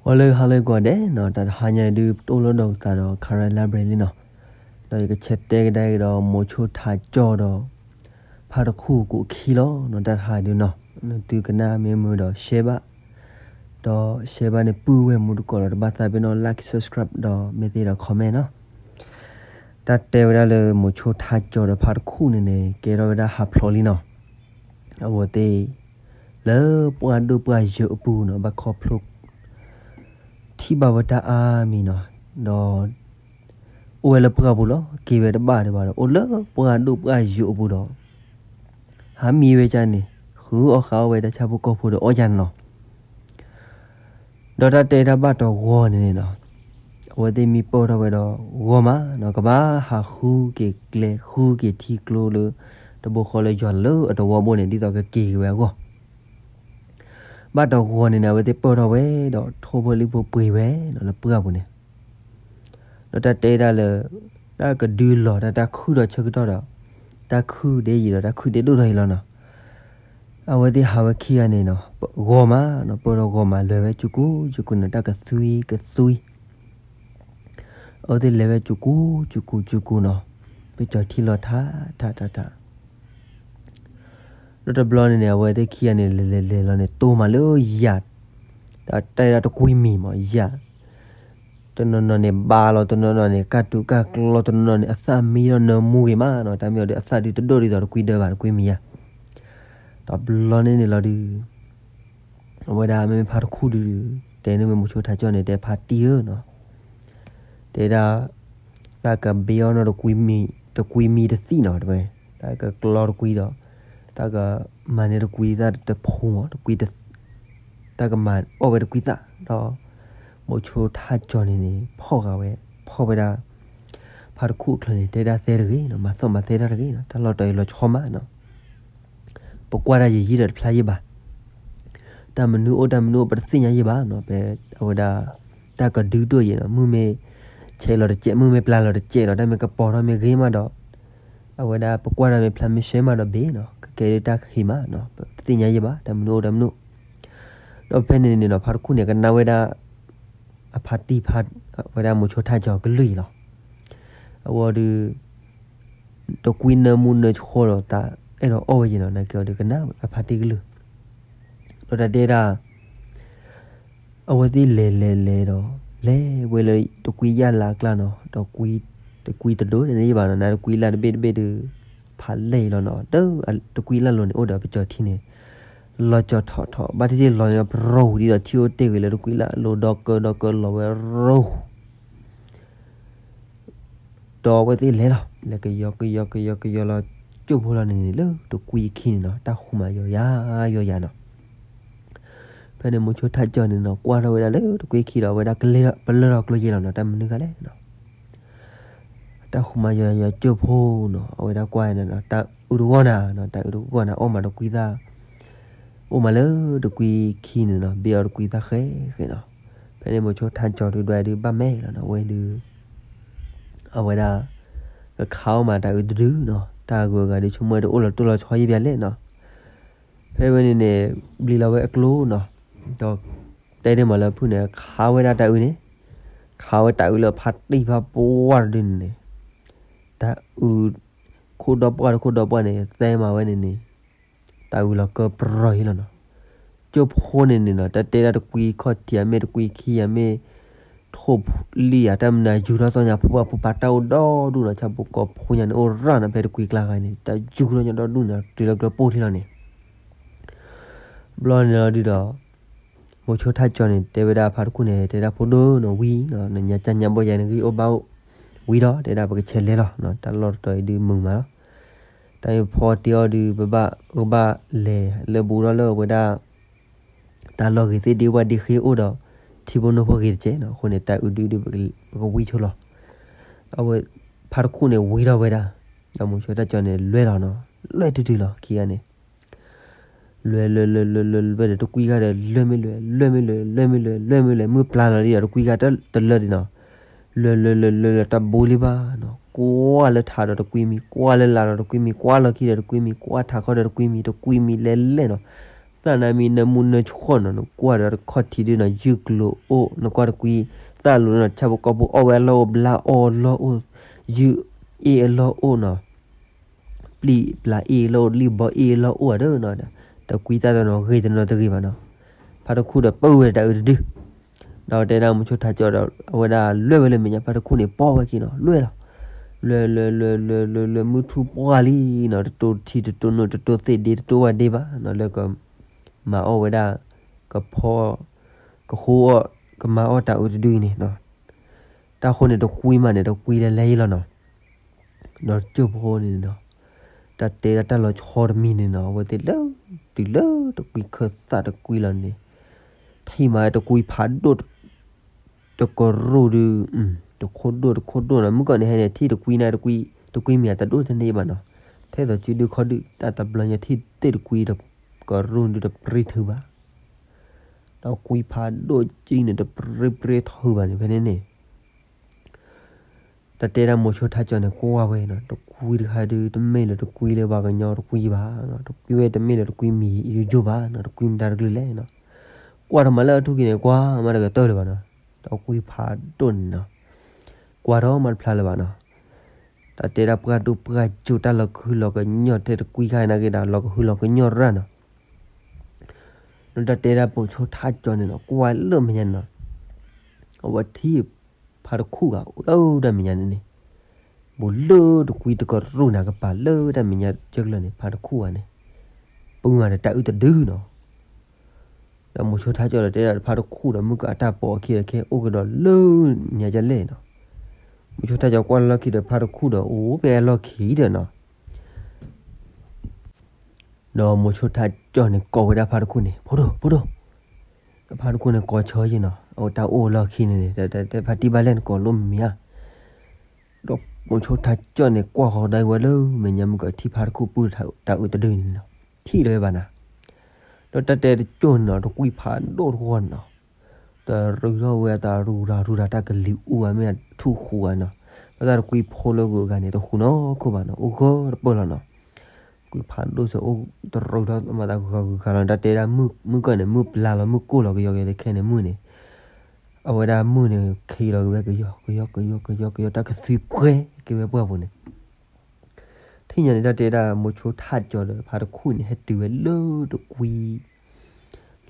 ဂီၤလၢဟါလၢဂီၤဒဲးနီၤ, တၢ်တဟါညါအံၤဒုး ပတအိၣ်လၢဒီးကသးဒီး Karen Library လံနီၤ, ဒီးယကဆဲးတဲကဒါက့ၤဒီး မိၤဆိထးကၠီဒီး ဖါတခူၣ်ကိးခံလီၤနီၤ, တၢ်တဟါအံၤဒုးနီၤ, နသုကနၣ်မ့ၢ်မုာ်ဒီး share ဘၣ်, ဒီး share ဘၣ်န့ၣ် ပုၢ်ဝဲၢ်မူတကိးဒီး တဘၣ်သးပ့ၤနီၣ် like, subscribe ဒီးမ့ၢ်သ့ဒီး comment နီၤ. တၢ်တဲဝဲဒၣ်လၢမိၤဆိထးကၠီဒီးဖါတခူၣ်န့ၣ်န့ၣ် ကဲထီၣ်ဝဲဒၣ်ဟးဖျိးလံနီၤ, အဝဲသ့ၣ် လၢပှၢ်ဒိၣ်ပှၢ်ယိာ်အပူၤနီၤ, ဘၣ်ခီဖျိ ထံၣ်ဘၣ်ဝဲတၢ်အါမံၤနီၤ, ဒီး အိၣ်ဝဲလၢပှၢ်ပူၤလီၤ, က့ၤဝဲတဘၣ်ဒံးဘၣ်ဒီး အိၣ်လၢပှၢ်ဒိၣ်ပှၢ်ယိာ်အပူၤဒီး ဟးမံဝဲကၢ်န့ၣ် ဃုအီၣ်ဃုအီဝဲတၢ်ဆၣ်ဖိကီၢ်ဖိဒီးအီၣ်ကၢ်န့ၣ်လီၤ. ဒီးတၢ်တဲတၢ်ဘၣ်တဂီၤန့ၣ်န့ၣ်နီၤ, အဝဲသ့ၣ်မံပၢၢ်ထီၣ်ဝဲဒီး ဂီၤမးနီၤ, ကဘၣ်ဟးဃုက့ၤကျဲ ဃုက့ၤထံကျိလၢ တဘိဃီလၢယွၤလၢအတဝီဘိန့ၣ် ဒ်သိးကက့ၤက့ၤဝဲအဂီၢ် ဘၣ်တဂီၤန့ၣ်န့ၣ် အဝဲသ့ၣ်ပၢၢ်ထီၣ်ဝဲဒီး ထိၣ်ဖိလံၣ်ဖိပှ့ၤဝဲနီၤ လၢပှၢ်ပူၤန့ၣ်, ဒီးတၢ်တဲဒၣ်လၢ တၢ်ကဒုလီၤတၢ် တၢ်ခုၣ်ဒီးဆၢကတီၢ်ဒီး တၢ်ခုၣ်ဒ်ယံာ်ဒီး တၢ်ခုၣ်ဒ်ဒိၣ်ထီၣ်အံၤလီၤနီၤ. အဝဲသ့ၣ်ဟးဝဲခံဂၤန့ၣ်နီၤ, ဂီၤမးနီၤ, ပၢၢ်ထီၣ်ဂီၤမး လဲၤဝဲကၠူကူကၠူကူန့ၣ် တၢ်ကသွံကသွံ အဝဲသ့ၣ်လဲၤဝဲကၠူကူကၠူကူကၠူကူနီၤ, ပကၠီၤထံလီၤထးထးထးထး ဒီးတဘျီန့ၣ်န့ၣ် အဝဲသ့ၣ်ခံဂၤန့ၣ် လဲၤလဲၤလဲၤလီၤန့ၣ် တိၢ်မးလၢယၤ, တၢ်တဲဒၣ်တကွံမံၤမး ယၤ, တနီၤနီၤန့ၣ်ဘါလီၤ, တနီၤနီၤန့ၣ် ကၢ်တူးကၢ်ကျီ, တနီၤနီၤန့ၣ် အသၣ်မံဒီးနၢမူဂ့ၤမးနီၤ, တၢ်မ့ၢ်အီၤဒီး အသၣ်ဒုးတဒိၣ်ဒ်သိးတကွံဒၢဘၣ် တကွံမံၤယၤ, တဘျီန့ၣ်န့ၣ်လီၤဒုး အဝဲဒၣ်မ့မ့ၢ်ဖါတခူၣ်ဒုး တဲန့ၢ်ဝဲမိၤဆိထးကၠီန့ၣ် တဲဖါတံၢ်ဧၢနီၤ, တဲဒၣ် တၢ်ကဘ့အီၣ်နီၢ်တကွံမံၤ, တကွံမံၤတသံၣ်နီၤ, တဝဲ တၢ်ကကျီတကွံဒီး တၢ်ကမၤန့ၢ်တကွံသၣ်တဖိမး, တကွံ တၢ်ကမၤအီၣ်ဝဲတကွံသၣ် ဒီး မိၤဆိထးကၠီန့ၣ်န့ၣ် ဖီၣ်ဃာ်ဝဲ ဖီၣ်ဝဲဒၣ် ဖါတခူၣ်အချၢန့ၣ် တဲဒၣ်သဲတဂ့ၤနီၤ, မၤသီၣ်မၤသဲတၢ်တဂ့ၤနီၤ, တၢ်လီၢ်တတီၤအံၤလီၤဆီမးနီၤ ပကွၢ်တၢ်ယံာ်ယံာ်ဒီးတဖျါယံာ်ဘၣ်, တၢ်မနုၤအိၣ်တၢ်မနုၤအိၣ် ပတသ့ၣ်ညါယံာ်ဘၣ်နီၤ, ပအဝဲဒၣ် တၢ်ကဒုဒိၣ်ယံာ်နီၤ, မုၢ်မ့ၢ်ဆဲးလီၤတစဲး မုၢ်မ့ၢ်ပျၢ်လီၤတစဲးလီၤ, တၢ်မ့ၢ်ကပီၤထီၣ်မ့ၢ်ဂ့ၤမးဒီး အဝဲဒၣ်ပကွၢ်တၢ်မ့ၢ်ဖျါမ့ၢ်ရှဲမးဒီးဘ့ၣ်နီၤ, ကကဲဒ်တၢ်ခံးမးနီၤ, ပတသ့ၣ်ညါယံာ်ဘၣ် တၢ်မနုၤအိၣ်တၢ်မနုၤ, ဒီးဖဲန့ၣ်န့ၣ်နီၤ ဖါတခူၣ်န့ၣ်ကနၣ်ဝဲဒၣ် အဖါတံၢ်ဖါ ဝဲဒၣ်မိၤဆိထးကၠီကလုၢ်အံၤလီၤ, အဝဲဒုး တကွံနၢမူနၢဆှီဒီး တၢ်အဲၣ်ဒိးအီၣ်ဝဲယံၤနီၤ, နာ်က့ၤအီၤဒုးကနၣ်အဖါတံၢ်ကလုၢ်, ဒီးတၢ်တဲဒၣ် အဝဲသ့ၣ်လဲၤလဲၤလဲၤဒီး လဲၤဝဲလၢတကွံယၣ်လၢအကျါနီၤ, ဒီး တကွံတဒိၣ်န့ၣ်ယံၤဘၣ်နီၤ, နတကွံလၢ်တဘ့ၣ်တဘ့ၣ်ဒုး ဖးလဲၢ်အံၤလီၤနီၤ, ဒီးတကွံလၢ်လိၤန့ၣ် အိၣ်ဒီးပကၠီၤထံန့ၣ် လီၤကၠီၤထီၣ်ထီၣ် ဘၣ်တ့ၢ်တ့ၢ်လီၤညီပရိၢ်ဒ်သိးထံအိၣ်တ့ၢ်ဂ့ၤလၢ တကွံလၢ်လိၤဒီကၢဒီကၢလီၤဝဲရိၢ် ဒီးအဝဲသ့ၣ်လဲၤလီၤ လဲၤကယီကယီကယီကယီလီၤ ကၠိဖိလီၤန့ၣ်န့ၣ် လၢတကွံအခံန့ၣ်နီၤ တၢ်ဃူမၤယီၤယၤယီၤယၤနီၤ, ဖဲန့ၣ်မိၤဆိထးကၠီန့ၣ်နီၤ ကွၢ်ထီၣ်ဝဲဒၣ်လၢတကွံခံဒီး အဝဲဒၣ်ကလဲၤပလၢၢ်ထီၣ်ကျိယဲၢ်လီၤနီၤ, တၢ်မနုၤဂၤလဲၣ်နီၤ တၢ်ဃူမၤယီၤယၤကၠိဖိနီၤ, အဝဲဒၣ်ကွၢ်န့ၣ်နီၤ တၢ်အုးတဂီၢ်နၤနီၤ, တၢ်အုးတဂီၢ်နၤ အီၣ်မးတကွံသၣ် အိၣ်မးလၢတကွံခံန့ၣ်နီၤ, ဘ့ၣ်အီၤတကွံသၣ်ဃဲဃဲနီၤ, ဖဲန့ၣ်မိၤဆိထးကၠီဒုးဒွးဒုးဘၣ်မဲာ်လီၤနီၤ, အဝဲဒုး အဝဲဒၣ် ကခးအီၣ်မးတၢ်အုးတဒုနီၤ, တၢ်အုးအဂၤဒုးဆိကမိၣ်တအိၣ်လီၤတိၢ်လီၤဆီယံာ်ဘၣ်လဲၣ်နီၤ, ဖဲဝဲန့ၣ်န့ၣ် ဘျံးလီၤဝဲအကျိနီၤ, ဒီး တဲန့ၢ်မးလၢဖုၣ်န့ၣ် ခးဝဲဒၣ်တၢ်အုးန့ၣ်, ခးဝဲတၢ်အုးလၢဖါတံၢ်ဖါပှၢ်တဒုန့ၣ်န့ၣ်, တၢ်အုး ခိၣ်ဒီပှၢ်တခိၣ်ဒီပှၢ်န့ၣ် သဲမးဝဲန့ၣ်န့ၣ် တၢ်အုးလီၤကၢပြၢအံၤလီၤနီၤ, ကၠိဖိန့ၣ်န့ၣ်နီၤ တၢ်တဲဒၣ်တကွံခီၣ်ထံးအမ့ၢ် တကွံခံအမ့ၢ် ထိၣ်လံၣ်ဧါ တၢ်မနုၤယူၤထီၣ်သီညါ ဖုပှၢ်ဖုပၢ်တၢ်အိၣ်ဒီဒူၣ်နီၤ, ဆၣ်ဖိကီၢ်ဖိညါန့ၣ် အိၣ်ရၣ်နီၤ, ဖဲတကွံကျါဂၤန့ၣ် တၢ်ယူၤထီၣ်ညါဒီဒူၣ်နီၤ, တုၤလၢကျၢၤပိၢ်ထံလီၤန့ၣ် ဘျီန့ၣ်လီၤဒုးဒီး မိၤဆိထးကၠီန့ၣ် တဲဝဲဒၣ်ဖါတခူၣ်န့ၣ် တဲဒၣ်ဖိဒိၣ်နီၤ ဝံၤနီၤ နညါကၢ်ညါဘီယၤ နဂံၢ်အိၣ်ဘါအိၣ် ဝံၤဒီး တဲဒၣ်ပကဆဲးလဲၤလီၤနီၤ, တၢ်လီၢ်တတီၤအံၤဒုးမုာ်မးလီၤ, တၢ်အံၤဖီတ့ၢ်အီၤဒုး ပဘၣ် ကဘၣ်လဲၤလၢဘူးထီၣ်လၢဝဲဒၣ် တၢ်လီၢ်ဂ့ၤသ့ၣ်ဒ့ဝၣ်ဒ့ဃ့အိၣ်ဒီး ထံဖိနိဖိဂ့ၤတက့ၢ်နီၤ, အဃိန့ၣ် တၢ်အုးဒုးဒုး ပကဝံဆိလီၤ, အဝဲ ဖါတခူၣ်န့ၣ်ဝံၤထီၣ်ဝဲဒၣ်, ဒီးမိၤဆိထးကၠီန့ၣ် လွဲၢ်လီၤနီၤ, လွဲၢ်တုၤတုၤလီၤ ခံဂၤန့ၣ် လွဲၢ်လွဲၢ်လွဲၢ်လွဲၢ်လွဲၢ်လွဲၢ်ဒီး တကွံဂၤဒီး လွဲၢ်မ့ၢ်လွဲၢ် လွဲၢ်မ့ၢ်လွဲၢ် လွဲၢ်မ့ၢ်လွဲၢ် မုၢ်ပျၢ်လီၤဒံးဒီး တကွံဂၤတလၢာ်ဒံးနီၤ, လွဲၢ်လွဲၢ်လွဲၢ်လွဲၢ်လွဲၢ် တၢ်ဘိလံဘၣ်နီၤ, ကွၢ်လၢထးဒီးတကွံမံၤ ကွၢ်လၢလာ်ဒီးတကွံမံၤ ကွၢ်လီၢ်ခံဒီးတကွံမံၤ ကွၢ်ထးခီဒီးတကွံမံၤ တကွံမံၤလဲၤလဲၣ်နီၤ, သၣ်နါမံနၢမူနၢဆှီၣ်နီၤ, နကွၢ်ဒီးတခီၣ်ထံးဒုနီၤ, ယုၢ်ကျိၤအိၣ်, နကွၢ်တကွံသၣ်လိၤနီၤ, ဆၣ်ဖိကီၢ်ဖိအီၣ်ဝဲအလီၢ်အိၣ်, ဘျါအီၣ်အလီၢ်အိၣ်, ယုၢ်အ့ၣ်အလီၢ်အိၣ်နီၤ, ပျံၤဘျါအ့ၣ်အလီၢ်အိၣ်, လံၣ်ဘီအ့ၣ်အလီၢ်အိၣ်ဧါဒီးနီၤ, တကွံသၣ်တနီၤဂ့ၤတနီၤတဂ့ၤဘၣ်နီၤ, ဖါတခူၣ်ဒီးပၢဝဲတၢ်အုးတဒု, ဒီးတဲဒၣ်မိၤဆိထါကၠီဒီး အဝဲဒၣ်လွဲၢ်ဝဲလၢမဲာ်ညါ, ဖါတခူၣ်န့ၣ် ပိာ်ဝဲခံနီၤ, လွဲၢ်လီၤ, လွဲၢ်လွဲၢ်လွဲၢ်လွဲၢ်လွဲၢ်လွဲၢ် မုၢ်ထူၣ်ပှၢ်လံနီၤ, တတိၢ်ထံတတိၢ်နိၣ် တတိၢ်သ့ၣ်ဒ့ တတိၢ်ဝၣ်ဒ့ဘၣ်နီၤ, လၢကမၤအီၣ်ဝဲဒၣ် ကဖီ ကဃိအီၣ် ကမၤအီၣ်တၢ်အုးတဒုအံၤန့ၣ်နီၤ, တၢ်ဃိန့ၣ်တကွံမးန့ၣ် တကွံလၢလဲၤလီၤနီၤ, ဒီးကၠိဖိန့ၣ်နီၤ, တၢ်တဲဒၣ်တၢ်လီၤဆီတမံၤန့ၣ်နီၤ, အဝဲသ့ၣ်လၢ တုၤလၢတကွံခၢၣ်သးတကွံလီၤန့ၣ်, ထံၣ်မးတကွံဖးဒိၣ် တကရူၢ်ဒု, တခိၣ်ဒိၣ်တခိၣ်ဒိၣ်နီၤ, မုၢ်ကီၢ်န့ၣ်ဟဲန့ၣ် ထံၣ်တကွံန့ၣ် တကွံမံၤအတဒိၣ်တန့ၢ်ဘၣ်နီၤ, ထဲသိးစုဒုခီဒု တၢ်တဘျီညါထံၣ်သ့ၣ်တကွံဒီး ကရူၢ်ဒုတပြံထုးဘၣ်, ဒီးကွံဖးဒိၣ်ကံန့ၣ် တပြံပြံထီၣ်ဟုဘၣ်န့ၣ် ဖဲန့ၣ်န့ၣ် တၢ်တဲဒၣ်မိၤဆိထါကၠီန့ၣ် ကွၢ်ဝဲနီၤ, တကွံတခါဒု တမ့ၢ်လၢတကွံလၢပှၤကညီတကွံဘၣ်နီၤ, တကွံဝဲတမ့ၢ်လၢတကွံမံၤယိယိဘၣ်နီၤ, တကွံမတၤတကလုာ်လဲၣ်နီၤ, ကွၢ်ထီၣ်မးလၢအထူၣ်က့ၤန့ၣ် ကွၢ်မးတကတၢၢ်လၢၤဘၣ်နီၤ, တကွံဖးဒိၣ်န့ၣ်နီၤ, ကွၢ်ထီၣ်မးတဖျါလၢၤဘၣ်နီၤ, တၢ်တဲဒၣ်ပှၢ်ဒိၣ်ပှၢ်ကၠိ တၢ်လီၤကဟုလီၤကညီၢ်ထဲတကွံခါနာ်က့ဒီး လီၤကဟုလီၤကညီၢ်ရၣ်နီၤ, ဒီးတၢ်တဲဒၣ်မိၤဆိထါကၠီန့ၣ်နီၤ ကွၢ်လၢမဲာ်ညါန့ၣ်နီၤ, အဝဲထံၣ်ဖါတခူၣ်ဂၤအိၣ်လၢတၢ်မဲာ်ညါန့ၣ်န့ၣ်, ဘူးလၢတကွံတကရူၢ်န့ၣ်ကပၤလၢတၢ်မဲာ်ညါကၢကလၢာ်န့ၣ် ဖါတခူၣ်ဂၤန့ၣ်, ပှၤမၤဒီးတၢ်အုးတဒုနီၤ, ဒီးမိၤဆိထါကၠီဒီးတဲဒၣ်ဖါတခူၣ်ဒီး မုၢ်ကီၢ်အတၢ်ပိာ်အခံဒီး ခဲအိၣ်ကဒီးလၢညါကလဲၣ်နီၤ, မိၤဆိထါကၠီကွၢ်လၢလီၢ်ခံဒီး ဖါတခူၣ်ဒီးအိၣ်ဖဲအလီၢ်ခံဒီးနီၤ ဒီးမိၤဆိထါကၠီန့ၣ် ကိးဝဲဒၣ်ဖါတခူၣ်န့ၣ် ဖိဒိၣ် ဖိဒိၣ်, ဒီးဖါတခူၣ်န့ၣ် ကိးဆၢယဲနီၤ, အဝဲတၢ်အိၣ်လီၢ်ခံန့ၣ်န့ၣ် တၢ်ဖါတံၢ်ဘၣ်လဲၣ်န့ၣ် ကိးလိၣ်မံၤဧါ, ဒီးမိၤဆိထါကၠီန့ၣ် ကွၢ်ဃီၤဒီးဝဲလၢမဲာ်ညါ မုၢ်ကီၢ်ထံၣ်ဖါတခူၣ်ပုၢ်တၢ်အုးတဒုန့ၣ်နီၤ, ထံၣ်လီၤဝဲဘၣ်နၤ, ဒီးတၢ်တဲတကၠိန့ၣ်နီၤ တကွံဖးဒိၣ်တဂီၢ်န့ၣ်နီၤ တရူးထီၣ်ဝဲအသးရူၤရၤရူၤရၤ တၢ်ကလံၤအူအမ့ၢ်ထူၣ်ဃူဧါနီၤ, ဒီးတၢ်တကွံဖိလၢဂုၤအဂၤန့ၣ် တဃူနီၢ်ခိၣ်ဘၣ်နီၤ, အိၣ်ဂီၤတပၢၢ်လီၤနီၤ, ကွံဖးဒိၣ်စ့ၢ်အိၣ်တရူးထီၣ်မၤသးဂၤဂၤဂၤလီၤ, တၢ်တဲဒၣ်မုၢ်ကီၢ်န့ၣ် မုၢ်ပျၢ်လီၤ မုၢ်ကိၢ်လီၤကယီကယီ တခဲန့ၣ်မုၢ်န့ၣ်, အဝဲဒၣ်မုၢ်န့ၣ် ခံလီၤက့ၤဝဲကယီကယီကယီကယီကယီ တၢ်ကသွံပှဲၤက့ၤဝဲပှၢ်ပူၤန့ၣ် ထံၣ်ညါန့ၣ် တၢ်တဲဒၣ်မိၤဆိထါကၠီဒီးဖါတခူၣ်န့ၣ် ဟဲတုၤဝဲလၢတကွံ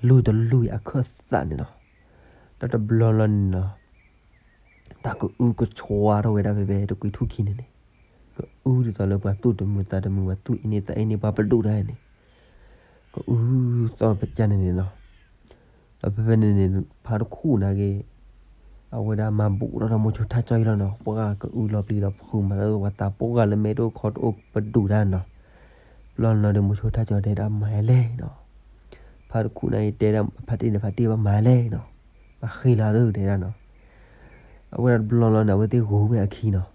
လူၢ်တလူၢ်အခၢၣ်သးန့ၣ်လီၤ, ဒီးတဘျီလီၤန့ၣ်လီၤ တၢ်ကအုကဆှါထီၣ်ဝဲဒၣ်ဖဲဖဲတကွံထူၣ်ခံန့ၣ်န့ၣ်, ကအုဒ်သိးလၢပှၤသူၣ်တမုာ်သးတမုာ် ပှၤသူၣ်အ့န့သးအ့န့ ပှၤပဒိၣ်တၢ်န့ၣ်, ကအုသီၣ်ပကၢ်န့ၣ်န့ၣ်လီၤ, ဒီးဖဲဖဲန့ၣ်န့ၣ် ဖါတခူၣ်နာ်က့ အဝဲဒၣ်မၤဘူးထီၣ်ဒီးမိၤဆိထါကၠီအံၤလီၤနီၤ, ပှၤကအုလီၤပျံၤဒီးဖုးမၤသး ပှၤသးပှၢ်ဂၤလၢမဲာ်တအိၣ်ခီတအိၣ်ပဒိၣ်တၢ်နီၤ, ဘျီနီၤဒီးမိၤဆိထါကၠီတဲဒၣ်မၤလဲၣ်နီၤ, ဖါတခူၣ်နာ်က့တဲဒၣ်ဖါတံၢ်န့ၣ် ဖါတံၢ်ဘၣ်မၤလဲၣ်နီၤ, ဘၣ်ဃ့လီၤသုတဲဒၣ်နီၤ, အဝဲဒၣ်တဘျီလီၤန့ၣ် အဝဲသ့ၣ်ဂုာ်ဝဲအခံနီၤ,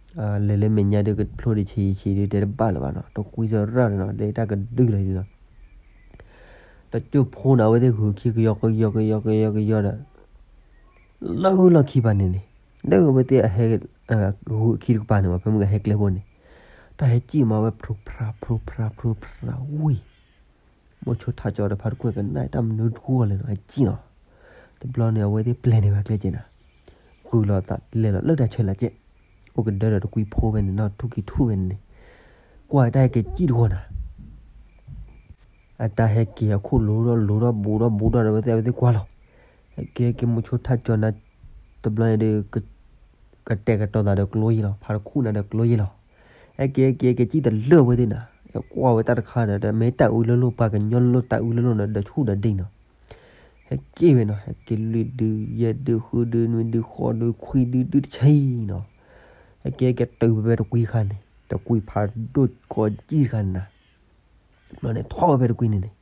လဲၤလၢမဲာ်ညါဒုးကဖျိဒံးဆံးဆံးဒုးတဲတဘၣ်လၢၤဘၣ်နီၤ, တကွံစရၣ်နီၤ လၢတၢ်ကဒုလီၤနီၤ, တကၠိဖိန့ၣ် အဝဲသ့ၣ်ဂုာ်ခံကယီကယီကယီကယီကယီဒီး လၢဂုာ်လီၢ်ခံပၤန့ၣ်န့ၣ်, လၢအဝဲသ့ၣ်အဟဲ ဂုာ်အခံတကပၤန့ၣ် ပှၤဖဲမုၢ်ကဟဲကျဲဖိန့ၣ်, တၢ်ဟဲစံၣ်မးဝဲ ဖြူဖြါဖြူဖြါဖြူဖြါဝံၤ, မိၤဆိထါကၠီဒီးဖါတခူၣ်ကနၣ်တၢ်မနုၤတဂီၢ်လဲၣ်နီၤ ဟဲစံၣ်နီၤ, တဘျီန့ၣ် အဝဲသ့ၣ်ပျဲန့ၢ်ဝဲကျဲကဲနၤ, ဂုာ်လီၤသးလဲၤလီၤလၢတၢ်ဆၢလၢကဲ, အိၣ်ကဒၢဒီးတကွံဖိဖဲန့ၣ်နီၤ ထူၣ်ခံထူၣ်ဖဲန့ၣ်န့ၣ်, ကွၢ်တၢ်ဟဲက့ၤစံၣ်တဂီၢ်နၤ အတၢ်ဟဲက့ၤအခိၣ်လိၤထီၣ်လိၤထီၣ်ဘူးထီၣ်ဘူးထီၣ်ဒီး အဝဲသ့ၣ်အဝဲသ့ၣ်ကွၢ်လီၤ, ဟဲက့ၤဟဲက့ၤမိၤဆိထါကၠီနၤ, တဘျီန့ၣ်ဒီး ကတဲာ်ကတီၤသးဒီးကျိယ့ၢ်လီၤ, ဖါတခူၣ်နၤဒီးကျိယ့ၢ်လီၤ, ဟဲက့ၤဟဲက့ၤဟဲက့ၤစံၣ်တလၢာ်ဝဲသ့ၣ်နၤ, ဟဲကွၢ်ဝဲတၢ်တခါဒီး မ့ၢ်တၢ်အုးလၢလိၣ် ပှၤကညီလၢလိၣ် တၢ်အုးလၢလိၣ်န့ၣ် ဒီးဆူၣ်ဒီးဒ့နီၤ, ဟဲက့ၤဝဲနီၤ ဟဲက့ၤလွံၢ်ဒု ယဲၢ်ဒု ဃုဒု နွံဒု ဃိးဒု ခွံဒု ဒုတဆံနီၤ, ဟဲက့ၤဟဲက့ၤတုၤဖဲဖဲတကွံခါန့ၣ် တကွံဖးဒိၣ်ကီးစံၣ်တခါန့ၣ်နၤ ဘျီန့ၣ် ထီၣ်ဝဲဖဲတကွံန့ၣ်န့ၣ်,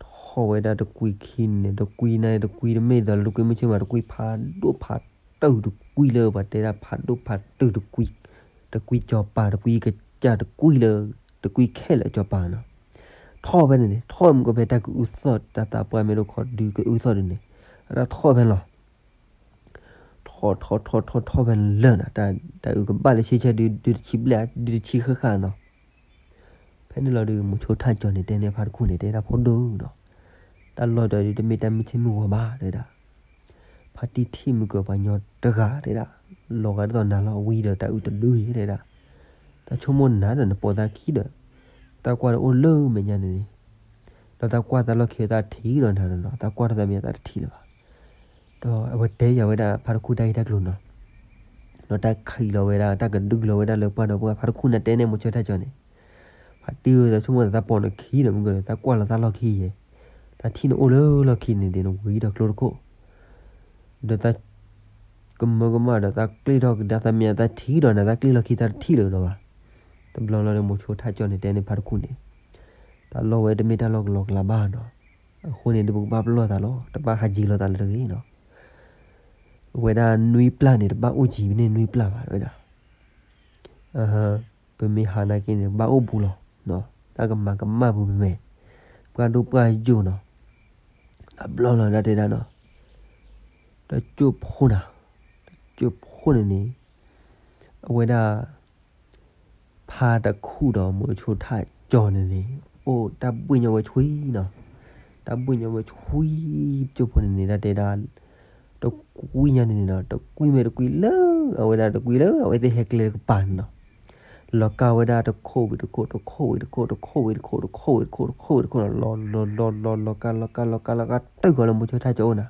ထီၣ်ဝဲဒၣ်တကွံခံန့ၣ် တကွံန့ၣ် တကွံတမ့ၢ်ဒီးလၢတကွံမုၢ်ဆ့ၣ်မး တကွံဖးဒိၣ်ဖးတုာ်တကွံလၢပှၤတဲဒၣ်ဖးဒိၣ်ဖးတုာ်တကွံ, တကွံစီၤပၤ တကွံကစၢ်တကွံလၢ တကွံခဲလၢာ်စီၤပၤနီၤ, ထီၣ်ဖဲန့ၣ်န့ၣ် ထီၣ်မုၢ်ကီၢ်ဖဲတၢ်ကအုသီၣ် တၢ်သးပှၢ်မ့ၢ်တခီဒုးကအုသီၣ်ဒုးန့ၣ်, အတၢ်ထီၣ်ဖဲလီၤ ထီၣ်ထီၣ်ထီၣ်ထီၣ်ထီၣ်ဖဲလၢာ်နီၤ, တၢ်အုးကဘၣ်လၢဆံဆဲဒုး ဒုးတဆံဘျဲၣ် ဒုးတဆံဃၣ်ဃၣ်နီၤ, ဖဲန့ၣ်လီၤဒုး မိၤဆိထၢ်ကၠီၤန့ၣ် တဲန့ၢ်ဖါတခူၣ်န့ၣ် တဲဒၣ် ဖိဒိၣ်ဧၢနီၤ, တၢ်လီၢ်တဒုး တမ့ၢ်တၢ်မုၢ်ဆ့ၣ်မုၢ်ဂီၤဘၣ် တဲဒၣ်, ဖါတံၢ်ထံၣ်မုၢ်ကၢၤပှၤညီတဂၤ တဲဒၣ်, လီၤဂာ်ဒ်သိးနၤလီၤ ဝံၤဒီးတၢ်အုးတဒုအံၤ တဲဒၣ်, တၢ်ဆိကမိၣ်နၤဒီးနပိာ်သးခံဒီး တၢ်ကွၢ်တအိၣ်လၢမဲာ်ညါန့ၣ်န့ၣ်, ဒီးတၢ်ကွၢ်တၢ်လီၢ်ခံ တၢ်ထံၣ်ဒီးနၤဒီးနီၤ တၢ်ကွၢ်ထီၣ်သးမ့ၢ်တၢ်တထံၣ်လၢၤဘၣ်. ဒီးအဝဲတဲယၤဝဲဒၣ်ဖါတခူၣ်တၢ်ဂ့ၢ်တၢ်ကျိၤနီၤ, ဒီးတၢ်ခံးလီၤဝဲဒၣ် တၢ်ကဒုလီၤဝဲဒၣ်လၢပှၢ်ဒီးပှၢ် ဖါတခူၣ်န့ၣ်တဲန့ၢ်မိၤဆိထၢ်ကၠီၤန့ၣ်, ဖါတံၢ်ဧၢ တၢ်ဆိကမိၣ်သးပိာ်နခံဒီး မုၢ်ကၢၤဒီး တၢ်ကွၢ်လီၤသးလီၢ်ခံယဲၢ်, တၢ်ထံၣ်န့ၣ်အိၣ်လၢလီၢ်ခံန့ၣ်ဒီး နဝံၤဒီးကျိတခိၣ် ဒီးတၢ် ကမၢကမၣ်ဒီး တၢ်ကျ့ထီၣ်ကဒါသးမ့ၢ် တၢ်ထံၣ်ဒီးနၤ တၢ်ကျ့လီၢ်ခံ တၢ်တထံၣ်လၢၤဒီးဘၣ်. တဘျီလီၤဒီး မိၤဆိထၢ်ကၠီၤန့ၣ် တဲန့ၢ်ဖါတခူၣ်န့ၣ်, တၢ်လီၢ်ဝဲတမ့ၢ်တၢ်လီၢ်ကလီကလီဘၣ်နီၤ, အဃိန့ၣ် ဒ်ပကဘၣ်ပလီၢ်သးလီၤ တဘၣ်ဟးယံၤလိာ်သးလၢတဂ့ၤနီၤ, အဝဲဒၣ်နွံပျၢ်န့ၣ် တဘၣ်အိၣ်ယံၤန့ၢ်နွံပျၢ်ဘၣ် တဲဝဲဒၣ် ပမ့ၢ်ဟးနာ်က့န့ၣ် ဘၣ်အိၣ်ဘူးလီၤ, တၢ်ကမၤကမၣ်ပူၤပမဲာ်, ပှၢ်ဒိၣ်ပှၢ်ယိာ်နီၤ, တဘျီလီၤဒၣ်တဲဒၣ်နီၤ, တကၠိၢ်ဖိနၤ, တကၠိၢ်ဖိန့ၣ်န့ၣ်, အဝဲဒၣ် ဖါတခူၣ်ဒီးမိၤဆိထၢ်ကၠီၤန့ၣ်န့ၣ်, အိၣ်တၢ်ဘှ့ၣ်ညီဝဲဆှံနီၤ, တၢ်ဘှ့ၣ်ညီဝဲဆှံ, ကၠိၢ်ဖိန့ၣ်န့ၣ် ဒၣ်တဲဒၣ် တကွံညါန့ၣ်န့ၣ်နီၤ, တကွံမ့ၢ်တကွံလၢ အဝဲဒၣ်တကွံလၢ အဝဲသ့ၣ်ဟဲကျဲတကပၤန့ၣ်နီၤ, လီၤကၢ်ဝဲဒၣ်တခိၣ်ဝံၤတခိၣ် တခိၣ်ဝံၤတခိၣ် တခိၣ်ဝံၤတခိၣ် တခိၣ်ဝံၤတခိၣ် တခိၣ်ဝံၤတခိၣ်နီၤ, လီၤလီၤလီၤလီၤလီၤ လီၤကၢ်လီၤကၢ်လီၤကၢ်လီၤကၢ် တုၤဃီၤလၢမိၤဆိထၢ်ကၠီၤအိၣ်နၤ,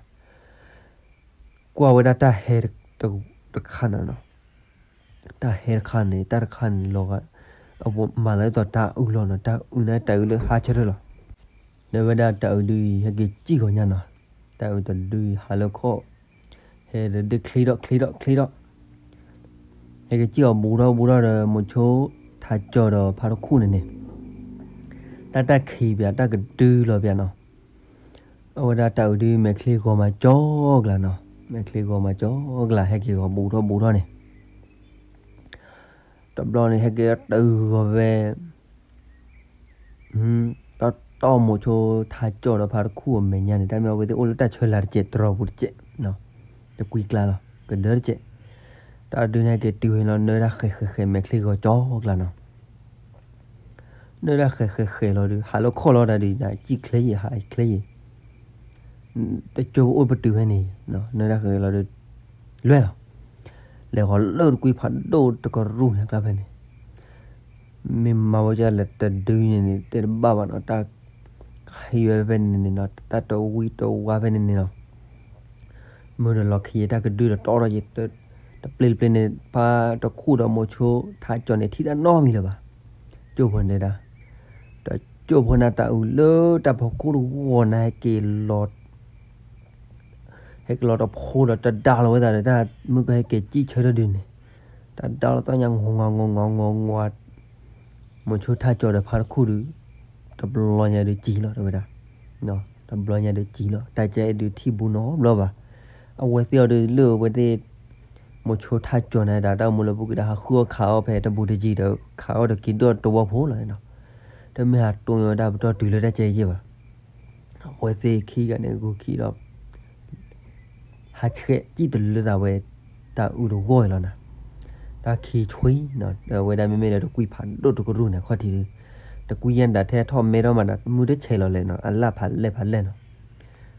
ကွၢ်ဝဲဒၣ်တၢ်ဟဲတခါနီၤနီၤ, တၢ်ဟဲတခါန့ၣ် တၢ်တခါန့ၣ်လီၤဂာ်, အဝဲမၤသးဒ်သိးတၢ်အုးလီၤနီၤ, တၢ်အုးန့ၣ် တၢ်အုးလၢဟါဆၢထၢၣ်လီၤ, ဒီးဝဲဒၣ်တၢ်အုးဒုးဟဲက့ၤစံၣ်ဂီၤညါနီၤ, တၢ်အုးတဒုဟးလၢခီၣ်, ဟဲဒီးဒုးချ့ထီၣ်ချ့ထီၣ်ချ့ထီၣ်, ဟဲက့ၤစံၣ်ဂီၤဘူးထီၣ်ဘူးထီၣ်ဒီး မိၤဆိထၢ်ကၠီၤဒီးဖါတခူၣ်န့ၣ်န့ၣ်, တၢ်တၢ်ခံးပၠး တၢ်ကဒုလီၤပၠးနီၤ, အဝဲဒၣ်တၢ်အုးဒုးမဲာ်ချံဂီၤမးကၠီကျါနီၤ, မဲာ်ချံဂီၤမးကၠီကျါ ဟဲက့ၤဂီၤဘူးထီၣ်ဘူးထီၣ်န့ၣ်, တဘျီန့ၣ် ဟဲက့ၤတုၤဃီၤဖဲ တီတီမိၤဆိထၢ်ကၠီၤဒီးဖါတခူၣ်အမဲာ်ညါန့ၣ် တၢ်မ့ၢ်အဝဲသ့ၣ်အိၣ်လၢတၢ်ဆၢလၤတစဲး တရီပူၤတစဲး, တကွံကျါလီၤ ကဒၢတစဲး, တၢ်ဒုးန့ၣ်ဟဲက့ၤတုၤဝဲလီၤ နၢတၢ်ဃဲၤဃဲၤဃဲၤ မဲာ်ချံဂီၤကၠီကျါနီၤ, နၢတၢ်ဃဲၤဃဲၤဃဲၤလီၤဒုး ဟးလၢခီၣ်လီၤတၢ်ဒုး စံၣ်ချ့ယံၤ ဟးချ့ယံၤ တကၠိအိၣ်ပတုာ်ဖဲန့ၣ်, နၢတၢ်ဃဲၤလီၤဒုး လွဲၢ်လီၤ, လဲၤဃီၤလၢတကွံဖးဒိၣ်တကရူၢ်န့ၣ် ကျါဖဲန့ၣ်, မ့ၢ်မၤဝဲဒ်လဲၣ်တဒုန့ၣ်န့ၣ် တဲတဘၣ်ဘၣ်နီၤ, တၢ်ခံးဝဲဖဲန့ၣ်န့ၣ်နီၤ, တၢ်တဝံတဝါဖဲန့ၣ်န့ၣ်နီၤ မုၢ်ဒီးလီၤခံးယဲ တၢ်ကဒုဒီးတီထီၣ်ယဲ တပျ့ၤတပျ့ၤန့ၣ် ဖါတခူၣ်ဒီးမိၤဆိထၢ်ကၠီၤန့ၣ် ထံၣ်တၢ်နီတမံၤလၢၤဘၣ်. ကၠိဖိန့ၣ်ဒၣ်, ဒီးကၠိဖိန့ၣ်တၢ်အုးလၢတၢ်ဖီခိၣ်တဂီၢ်န့ၣ် ဟဲက့ၤလီၤ ဟဲက့ၤလီၤတဖိဒီးတဒါလီၤဝဲသတးဒီး တၢ်မုၢ်ကဟဲက့ၤစံၣ်ဆၢထၢၣ်ဒုးန့ၣ်, တဒါလီၤသီညါ ငီၤငီၤငီၤငီၤငီၤ မိၤဆိထၢ်ကၠီၤဒီးဖါတခူၣ်ဒုး, တဘျီညါဒုးစံၣ်လီၤ တဲဝဲဒၣ်, တဘျီညါဒုးစံၣ်လီၤ တၢ်ကဲဒုးထံၣ်ဘူးနီတဘျီဘၣ်. အဝဲသ့ၣ်အီၤဒုးလၢအဝဲသ့ၣ် မိၤဆိထၢ်ကၠီၤန့ၣ်ဒၣ် တၢ်အိၣ်မူလၢပူၤကွံာ်ဒီး ဟးဃုအီၣ်ခးအီၣ်ဖဲတဘူးတယံၤဒီး ခးအီၣ်ဒီးက့ၤဒိၣ်တဝီဖိလီၤနီၤ. တမ့ၢ်ဟးတိၢ်ညီတၢ်ပတီၢ်တုၤလၢတၢ်ကဲယဲၢ်ဘၣ်. အဝဲသ့ၣ်ခံဂၤန့ၣ် ဂုာ်ခံဒီး ဟးဆှဲးစံၣ်တလၢသးဝဲ တၢ်အုးတဂီၢ်အံၤလီၤနၤ. တၢ်ခံးဆှံနီၤ ဒီးအဝဲဒၣ်မ့မ့ၢ်ဒီးတကွံဖးဒိၣ်တကရူၢ်န့ၣ် ခီၣ်ထံးဒုး တကွံယဲၢ်ဒၣ်ထဲထီၣ်မဲထီၣ်မးဒီး မုၢ်တဆဲးလီၤလဲၣ်နီၤ အလၣ်ဖးလဲၢ်ဖးလဲၢ်နီၤ.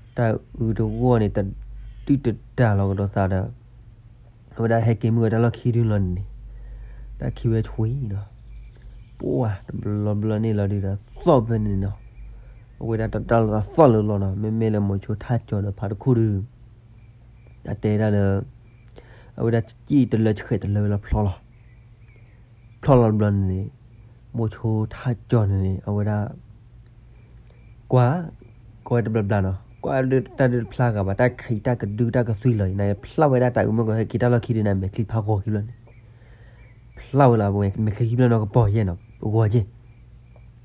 တၢ်အုးတဂီၢ်န့ၣ် တဒုၣ်တဒါလီၤကဒီးသးဒီး အဝဲဒၣ်ဟဲက့ၤမုၢ်ဝဲတၢ်လီၢ်ခံဒုလီၤန့ၣ်န့ၣ် တၢ်ခံးဝဲဆှံနီၤ. ပှၢ်တဘျီဘျီန့ၣ်လီၤဒုးဒီး သီၣ်ဖဲန့ၣ်နီၤ. အဝဲဒၣ်တဒါလီၤသးသီၣ်လၢလီၤနီၤ မ့မ့ၢ်လၢမိၤဆိထၢ်ကၠီၤဒီးဖါတခူၣ်ဒုး တၢ်တဲဒၣ်လၢ အဝဲဒၣ်စံၣ်တလၢဆှဲးတလၢဝဲလီၤဖျီလီၤ. ဖျီလီၤတဘျီန့ၣ်န့ၣ် မိၤဆိထၢ်ကၠီၤန့ၣ်န့ၣ် အဝဲဒၣ် ကွၢ် ကွၢ်ဝဲတဘျီဘျီနီၤ ကွၢ်ဒုးတၢ်ဒုးတဖျါဂၤဘၣ် တၢ်ခံးတၢ်ကဒုတၢ်ကသွံလီၤအံၤ နဖျါဝဲဒၣ်တၢ်အုးမ့ၢ်ကဟဲက့ၤတၢ်လီၢ်ခံဒုးန့ၣ် မဲာ်ချံဖးဂီၤခံဘျီန့ၣ် ဖျါဝဲလီၤ မဲာ်ချံခံဘျီနီၤ ကပီၤယဲၢ်နီၤ ဂီၤ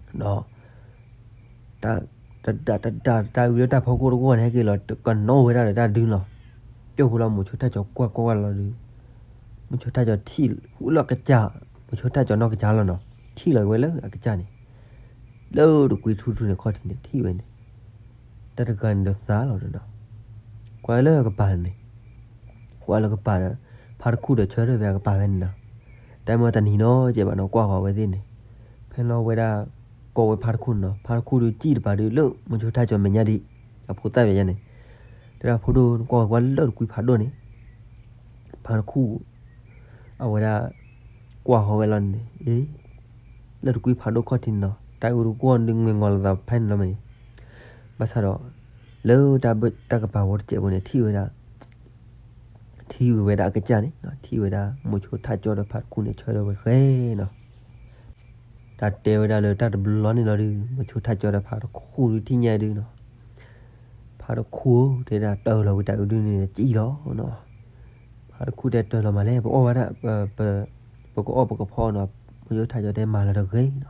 က့ၢ် ဒီး တဒါတဒါတၢ်အုးလၢတၢ်ဖီခိၣ်တဂီၢ်န့ၣ် ဟဲက့ၤလီၤကနီၣ်ဝဲဒၣ်ဒီးတၢ်ဒုလီၤ. ကၠိဖိလီၤ မိၤဆိထၢ်ကၠီၤကွၢ်ကွၢ်ကွၢ်လီၤဒုး မိၤဆိထၢ်ကၠီၤထံၣ်ဃုလီၤကစၢ် မိၤဆိထၢ်ကၠီၤနီၢ်ကစၢ်လီၤနီၤ ထံၣ်လီၤဝဲလၢအကစၢ်န့ၣ် လၢတကွံထူထူန့ၣ် ခီၣ်ထံးန့ၣ် ထံၣ်ဝဲန့ၣ် တၢ်တဂၤန့ၣ်ဒီးသးလီၤဒီးနီၤ ကွၢ်လၢကပၤန့ၣ် ကွၢ်လၢကပၤဒီး ဖါတခူၣ်ဒီးဆၢထၢၣ်ဖဲအကပၤဖဲန့ၣ်နီၤ တၢ်မ့ၢ်တနံၤနီၤ ကဲဘၣ်နီၤ ကွၢ်ဃီၤဝဲသ့ၣ်န့ၣ် ဖဲလီၤဝဲဒၣ် ပိာ်ဝဲဖါတခူၣ်န့ၣ်နီၤ, ဖါတခူၣ်ဒုးစံၣ်တပၤဒုးလၢမိၤဆိထါကၠီမဲာ်ညါဒံး, အဖိသၣ်မဲာ်ညါန့ၣ်, တဲဒၣ်ဖိဒိၣ် နကွၢ်ဝဲကွၢ်လၢတကွံဖးဒိၣ်န့ၣ်, ဖါတခူၣ် အဝဲဒၣ် ကွၢ်ဃီၤဝဲလီၤန့ၣ်, အ့ လၢတကွံဖးဒိၣ်ခီၣ်ထံးန့ၣ်နီၤ, တၢ်အုးတဂီၢ်ဒုးငွဲၣ်ငီၤလိာ်သးဖဲန့ၣ်လီၤမ့ၢ်န့ၣ်, ဘၣ်ဆၣ်ဒီး လၢတၢ်ဘၢတၢ်ကပၤဝီတစဲးဖိန့ၣ် ထံၣ်ဝဲဒၣ် ထံၣ်ဝဲဒၣ်အကစၢ်န့ၣ်နီၤ, ထံၣ်ဝဲဒၣ်မိၤဆိထါကၠီဒီးဖါတခူၣ်န့ၣ် ဆၢထၢၣ်ဝဲဃဲနီၤ. တၢ်တဲဝဲဒၣ်လၢတၢ်တဘျီန့ၣ်လီၤဒုး မိၤဆိထါကၠီဒီးဖါတခူၣ်ဒုးထံၣ်ညါဒုးနီၤ, ဖါတခူၣ်ဧၢ တဲဒၣ်တၢၢ်လီၤဝံၤတၢ်အုးဒုန့ၣ်စံၣ်လီၤနီၤ. ဖါတခူၣ်တဲတၢၢ်လီၤမးလဲၣ် ပအီၣ်ဝဲဒၣ် ပကအီၣ်ပကဖီနီၤ, မိၤဆိထါကၠီတဲမၤလီၤတဂ့ၤနီၤ.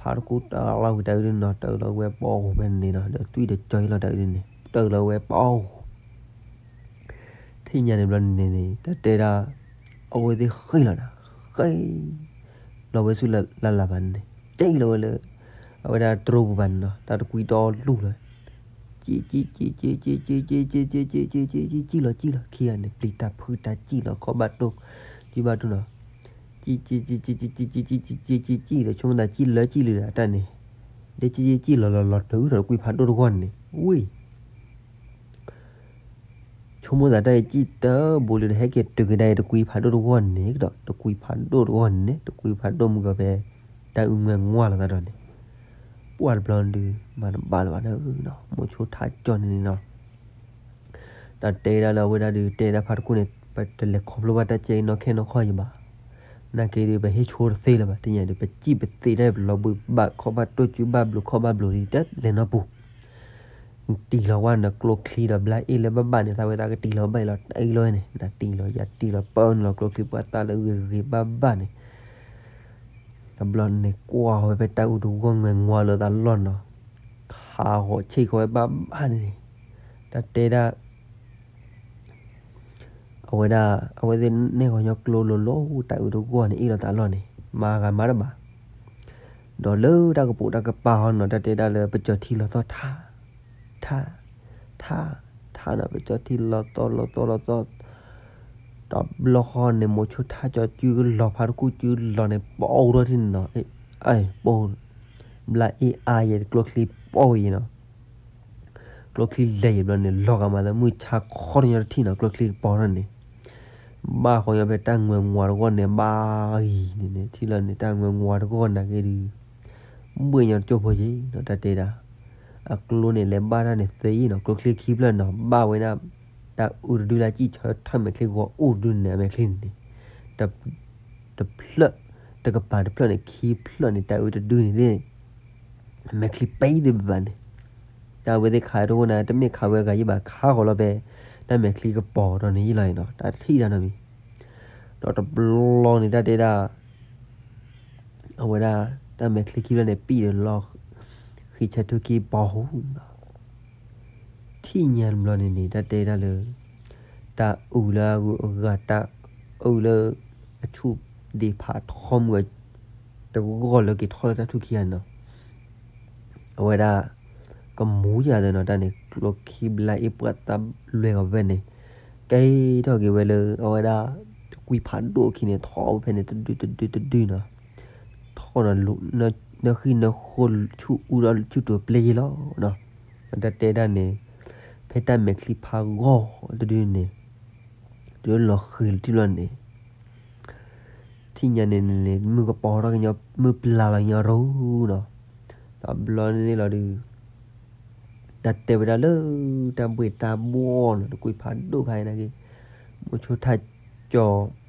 ဖါတခူၣ်တၢၢ်လီၤဝံၤတၢ်အုးဒုန့ၣ်နီၤ, တၢၢ်လီၤဝဲပီၢ်ဧိၤဖဲန့ၣ်နီၤ, ဒီးသွံၣ်ဒီးကၠီလီၤတၢ်အုးဒုန့ၣ် တၢၢ်လီၤဝဲပီၢ်ဧိၤ ထံၣ်ညါန့ၣ်ဘျီန့ၣ်န့ၣ် တၢ်တဲဒၣ် အဝဲသ့ၣ်ဃ့ၢ်လီၤနၤ, ဃ့ၢ်လီၤဝဲဆူလၢ်လၢ်ဘၣ်န့ၣ်န့ၣ် စံၣ်လီၤဝဲလၢ အဝဲဒၣ်တြိပူၤဘၣ်န့ၣ်နီၤ, တၢ်တကွံတီလူၢ်လီၤ, စံၣ် စံၣ် စံၣ် စံၣ် စံၣ် စံၣ် စံၣ် စံၣ် စံၣ် စံၣ် စံၣ် စံၣ်လီၤ စံၣ်လီၤ ခံဂၤန့ၣ် ပျံၤတၢ်ဖုးတၢ်စံၣ်လီၤ ခီၣ်ဘၣ်ဒိၣ် စုဘၣ်ဒိၣ်နီၤ, စံၣ် စံၣ် စံၣ် စံၣ် စံၣ် စံၣ် စံၣ် စံၣ် စံၣ် စံၣ် ဒီးဆိကမိၣ်သးစံၣ်လၢစံၣ်လၢအတၢ်န့ၣ်, ဒ်စံၣ် စံၣ် စံၣ်လီၤလီၤလီၤတုၤဒီးတကွံဖးဒိၣ်တဂီၢ်န့ၣ် ဝံၣ် ဆိကမိၣ်သးတၢ်အံၤစံၣ်တဘိလၢနဟဲက့ၤတုၤကဒါအံၤ တကွံဖးဒိၣ်တဂီၢ်န့ၣ်ဒီး တကွံဖးဒိၣ်တဂီၢ်န့ၣ် တကွံဖးဒိၣ်မုၢ်ကီၢ်ဖဲ တၢ်အုးငွဲၣ်ငွၢ်လိာ်သးဒီးန့ၣ် ပှၢ်တဘျီဒုး မၤတဘၣ်လၢၤဘၣ်န့ၣ်နီၤ မိၤဆိထါကၠီန့ၣ်န့ၣ်နီၤ တၢ်တဲဒၣ်လၢအဝဲဒၣ်ဒုး တဲဒၣ်ဖါတခူၣ်န့ၣ် ပတလဲၤခီဖျိဘၣ်တၢ်ကဲအံၤနီၢ်ခဲနီၢ်ခီယံၤဘၣ်. နာ်က့ဒုး ပဟ့ၣ်ဆိတသ့လၢၤဘၣ် တညါဒုး ပစံၣ်ပသ့တၢ်ပလီၤဘှံးဘၣ်ခီၣ်ဘၣ်တိၢ်စုဘၣ်ဘျုးခီၣ်ဘၣ်ဘျုးဒ်တလဲၤနီတပူၤ နတံၢ်လီၤဝဲနကျိချံဒီးဘျါအ့ၣ်လၢဘၣ်ဘၣ်န့ၣ် သးဝဲသးကတံၢ်လီၤဘၣ်အံၤလီၤတအံၤလီၤန့ၣ် နတံၢ်လီၤယၤတံၢ်လီၤပၢနုာ်လီၤကျိချံပှၤသးလၢဂ့ၤဂ့ၤဘၣ်ဘၣ်န့ၣ် တဘျီန့ၣ် ကွၢ်ဝဲဖဲတၢ်အုးတဂီၢ်ငွဲၣ်ငွၢ်လိာ်သးလီၢ်နီၤ ခးဃီၤဆံၣ်ဃီၤဝဲဘၣ်ဘၣ်န့ၣ် တၢ်တဲဒၣ် အဝဲဒၣ် အဝဲသ့ၣ်နဲၣ်ဃီၤညီကျိလိၤလိၤ တၢ်အုးတဂီၢ်န့ၣ် အ့ၣ်လိာ်သးလီၢ်န့ၣ် မၤဂၤမၤတဘၣ် ဒီးလၢတၢ်ကပိာ်တၢ်ကပၤဟီနီၤ တၢ်တဲဒၣ်လၢပကၠီၤထံလီၤသီၣ်ထါ ထါ ထါ ထါဒီးပကၠီၤထံလီၤသီၣ်လီၤသီၣ်လီၤသီၣ် တဘျီဃီန့ၣ် မိၤဆိထါကၠီၤစုလီၤဖါတခူၣ်စုလီၤန့ၣ် ပအိၣ်ထီၣ်ထံၣ်န့ၣ်နီၤ ပအိၣ် ဘျါအ့ၣ်အါယဲၢ် ကျိချံပီၢ်ယဲၢ်နီၤ ကျိချံလဲၤယဲၢ်ဘျီန့ၣ် လီၤဂာ်မးလၢမုၢ်ဆါခီတညီတထံၣ်နီၤ ကျိချံကပီၤထီၣ်န့ၣ် ဘၣ်ဃီညီဖဲတၢ်ငွဲၣ်ငွၢ်တဂီၢ်န့ၣ် ဘၣ်ဂံၤန့ၣ်န့ၣ် ထံၣ်လီၤန့ၣ် တၢ်ငွဲၣ်ငွၢ်တဂီၢ်နာ်က့ဒုး ဘှ့ၣ်ညီတကၠိၢ်ဖိယဲၢ်နီၤ တၢ်တဲဒၣ် အကျိန့ၣ် လဲၤဘၣ်တၢ်န့ၣ်သ့ယဲၢ်နီၤ ကျိချံခံဖျၢၣ်နီၤ ဘၣ်ဝဲဒၣ် တၢ်အုးတဒုလၢစံၣ်ဆၢထၢၣ်မဲာ်ချံဂီၤအိၣ်တဒုန့ၣ် အမဲာ်ချံန့ၣ် တဖျၢၣ် တကပၤတဖျၢၣ်န့ၣ် ခံဖျၢၣ်န့ၣ် တၢ်အုးတဒုန့ၣ်သ့ၣ် အမဲာ်ချံပံသ့ၣ်ဘၣ်ဘၣ်န့ၣ် တၢ်ဝဲသ့ၣ်ခးတအိၣ်နၤ တမ့ၢ်ခးဝဲအဂၤယံၣ်ဘၣ် ခးဃီၤလီၤဖဲ တၢ်မဲာ်ချံကပီၤထီၣ်န့ၣ်ယံၣ်လီၤအံၤနီၤ တၢ်တထံၣ်တၢ်နီတမံၤ ဒီးတဘျီန့ၣ် တၢ်တဲဒၣ် အဝဲဒၣ် တၢ်မဲာ်ချံခံဖျၢၣ်န့ၣ် ပံၣ်ဒီးလီၤ ဃံဆၢထူခံပီၤဟူနီၤ ထံၣ်ညါတဘျီန့ၣ်န့ၣ် တၢ်တဲဒၣ်လၢ တၢ်အုးလၢအဂုၤအဂၤ တၢ်အုးလၢ အဆူၣ်ဒ့ဖးထီမုၢ် တဂီၢ်လၢက့ၤထီၣ်လၢတၢ်ထူၣ်ခံဂၤန့ၣ်နီၤ အဝဲဒၣ် ကမူယၤသ့ၣ်နီၤ တၢ်န့ၣ် ကျိချံဘျါအ့ၣ်ပှၤသးလွဲၢ်ဂီၤဖဲန့ၣ် ကဲထီၣ်က့ၤဝဲလၢ အဝဲဒၣ် တကွံဖးဒိၣ်အခံန့ၣ် ထီၣ်ဖဲန့ၣ် တဒုတဒုတဒုနီၤ ထီၣ်နီၤ နဃံနဃိဆူၣ်အူဒီးဆူၣ်တိၤပျဲယဲၢ်လီၤနီၤ တၢ်တဲဒၣ်န့ၣ် ဖဲတၢ်မဲာ်ချံဖးဂီၤတဒုန့ၣ် တုၤလၢလီၤဃံၤလၢထံဘျီန့ၣ် ထံၣ်ညါန့ၣ်န့ၣ် မုၢ်ကပီၤထီၣ်ကညီ မုၢ်ပျၢ်လီၤကညီရူနီၤ တဘျီန့ၣ်လီၤဒုး တၢ်တဲဝဲဒၣ်လၢ တၢ်ဘှ့ၣ်တၢ်ဘှီၣ်နီၤ တကွံဖးဒိၣ်ခါအံၤနာ်က့ မိၤဆိထါကၠီၤ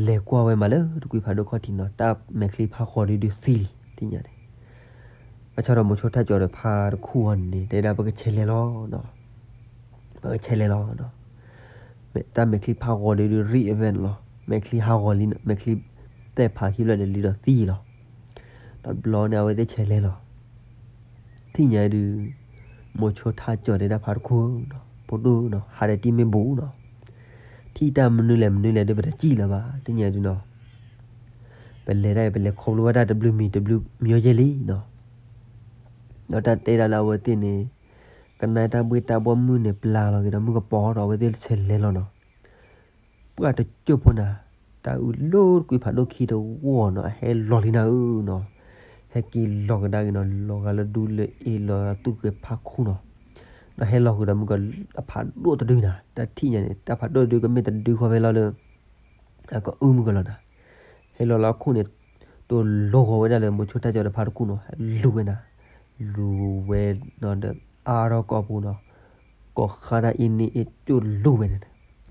လဲၤကွၢ်ဝဲမးလၢတကွံဖးဒိၣ်ခီၣ်ထံးနီၤ တၢ်မဲာ်ချံဖးဂီၤဒုးဒုးသံလံ ထံၣ်ညါန့ၣ် ဘၣ်ဆၣ်ဒီးမိၤဆိထါကၠီၤဒီးဖါတခူၣ်အီၤန့ၣ် တဲဒၣ်ပကဆဲးလဲၤလီၤနီၤ ပကဆဲးလဲၤလီၤနီၤ တၢ်မဲာ်ချံဖးဂီၤဒုးဒုးရံၣ်အဝဲန့ၣ်လီၤ မဲာ်ချံဟးဂီၤလံနီၤ မဲာ်ချံသဲၣ်ဖးခံဖျၢၣ်န့ၣ်လံဒီးသံလီၤ တဘျီန့ၣ် အဝဲသ့ၣ်ဆဲးလဲၤလီၤ ထံၣ်ညါဒုး မိၤဆိထါကၠီၤတဲဒၣ်ဖါတခူၣ်နီၤ ဖိဒိၣ်နီၤ ဟးဒီးတံၢ်မ့ၢ်ဘူးနီၤ ထံၣ်တၢ်မနုၤလဲၣ်မနုၤလဲၣ်ဒုးပတစံၣ်လၢၤဘၣ် ထံၣ်ညါဒုးနီၤ ပလဲၤဒၣ်အံၤ ပလဲၤခီဖျိဝဲဒၣ်တဘျုးမံၤတဘျုးမံၤယဲၢ်လံနီၤ ဒီးတၢ်တဲဒၣ်လၢအဝဲသ့ၣ်န့ၣ် ကနၣ်တၢ်ဘှ့ၣ်တၢ်ဘှီၣ်မုၢ်န့ၣ်ပျၢ်လီၤက့ၤဒီးမုၢ်ကပီၤဒီးအဝဲသ့ၣ်ဆဲးလဲၤလီၤနီၤ ပှၢ်တကၠိၢ်ဖိနၤ တၢ်အုးလၢတကွံဖးဒိၣ်ခံတဝီၢ်နီၤ အဟဲလီၤလံနၤဧၢနီၤ ဟဲက့ၤလီၤကဒါက့ၤနီၤ, လီၤဂာ်လၢဒူလၢအ့ၣ် လီၤသူၣ်က့ၤဖးခူနီၤ. ဒီးဟဲလီၤဃုာ်ဒီးမုၢ်ကီၤ အဖးဒိၣ်တဒုနၤ, တၢ်ထံၣ်ညါန့ၣ် တၢ်ဖးဒိၣ်တဒုကမ့ၢ်တဒုဃီဖဲလီၤလၢ အကအုမုၢ်ကီၤလီၤနၤ. ဟဲလီၤလၢအခိၣ်န့ၣ် တိၤလီၤဂီၤဝဲဒၣ်လၢမိၤဆိထၢ်ကၠီဒီးဖါတခူၣ်နီၤ, လူၤဝဲနၤ, လူၤဝဲနီၤဒီး အါထီၣ်ကိာ်ပူၤနီၤ, ကိးဃါတၢ်အ့ၣ်န့ၣ်အ့ၣ်ကၠိၣ်လူၤဝဲန့ၣ်,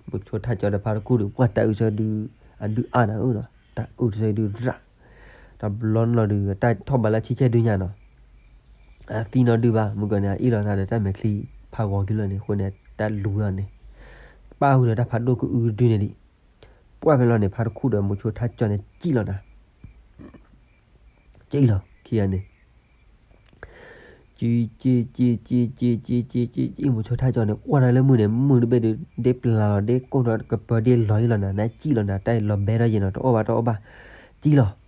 မိၤဆိထၢ်ကၠီဒီးဖါတခူၣ်ဒီး ပှၤတၢ်အုးဆၢဒုး အဒုးအါနၤဧၢနီၤ, တၢ်အုးတဆၢဒုးရၣ်, တဘျီနီၤဒုး တၢ်ထီၣ်ဘးလၢဆံဆဲၣ်ဒုညါနီၤ, အသံနီၤဒုးဘၣ် မုၢ်ကီၤန့ၣ် အအ့ၣ်လိာ်သးဒီးတၢ်မဲာ်ချံဖးဂီၤက့ၤလီၤန့ၣ် အဃိန့ၣ် တၢ်လူၤဝဲအီၤန့ၣ်, ပၣ်ဃုာ်ဒီးတၢ်ဖးဒိၣ်ကအုတဒုန့ၣ်ဒံး, ပှၢ်ဖဲလီၤန့ၣ် ဖါတခူၣ်ဒီးမိၤဆိထၢ်ကၠီန့ၣ် ကံၣ်လီၤနၤ, ကံၣ်လီၤခံဂၤန့ၣ် ကံၣ် ကံၣ် ကံၣ် ကံၣ် ကံၣ် ကံၣ် ကံၣ် ကံၣ် ကံၣ် မိၤဆိထၢ်ကၠီန့ၣ် ကွၢ်နၤလၢမုၢ်န့ၣ် မုၢ်တဘ့ၣ်ဒုး ဒ့ပျၢ်လီၤ ဒ့ကိၢ်ဒီးကပၢၤဒ့လီၤယံလီၤနၤ, နကံၣ်လီၤနၤ, တၢ်အံၤလီၤဘဲထီၣ်ယံနီၤ, တအီၣ်ဘၣ်တအီၣ်ဘၣ်, ကံၣ်လီၤ ကံၣ်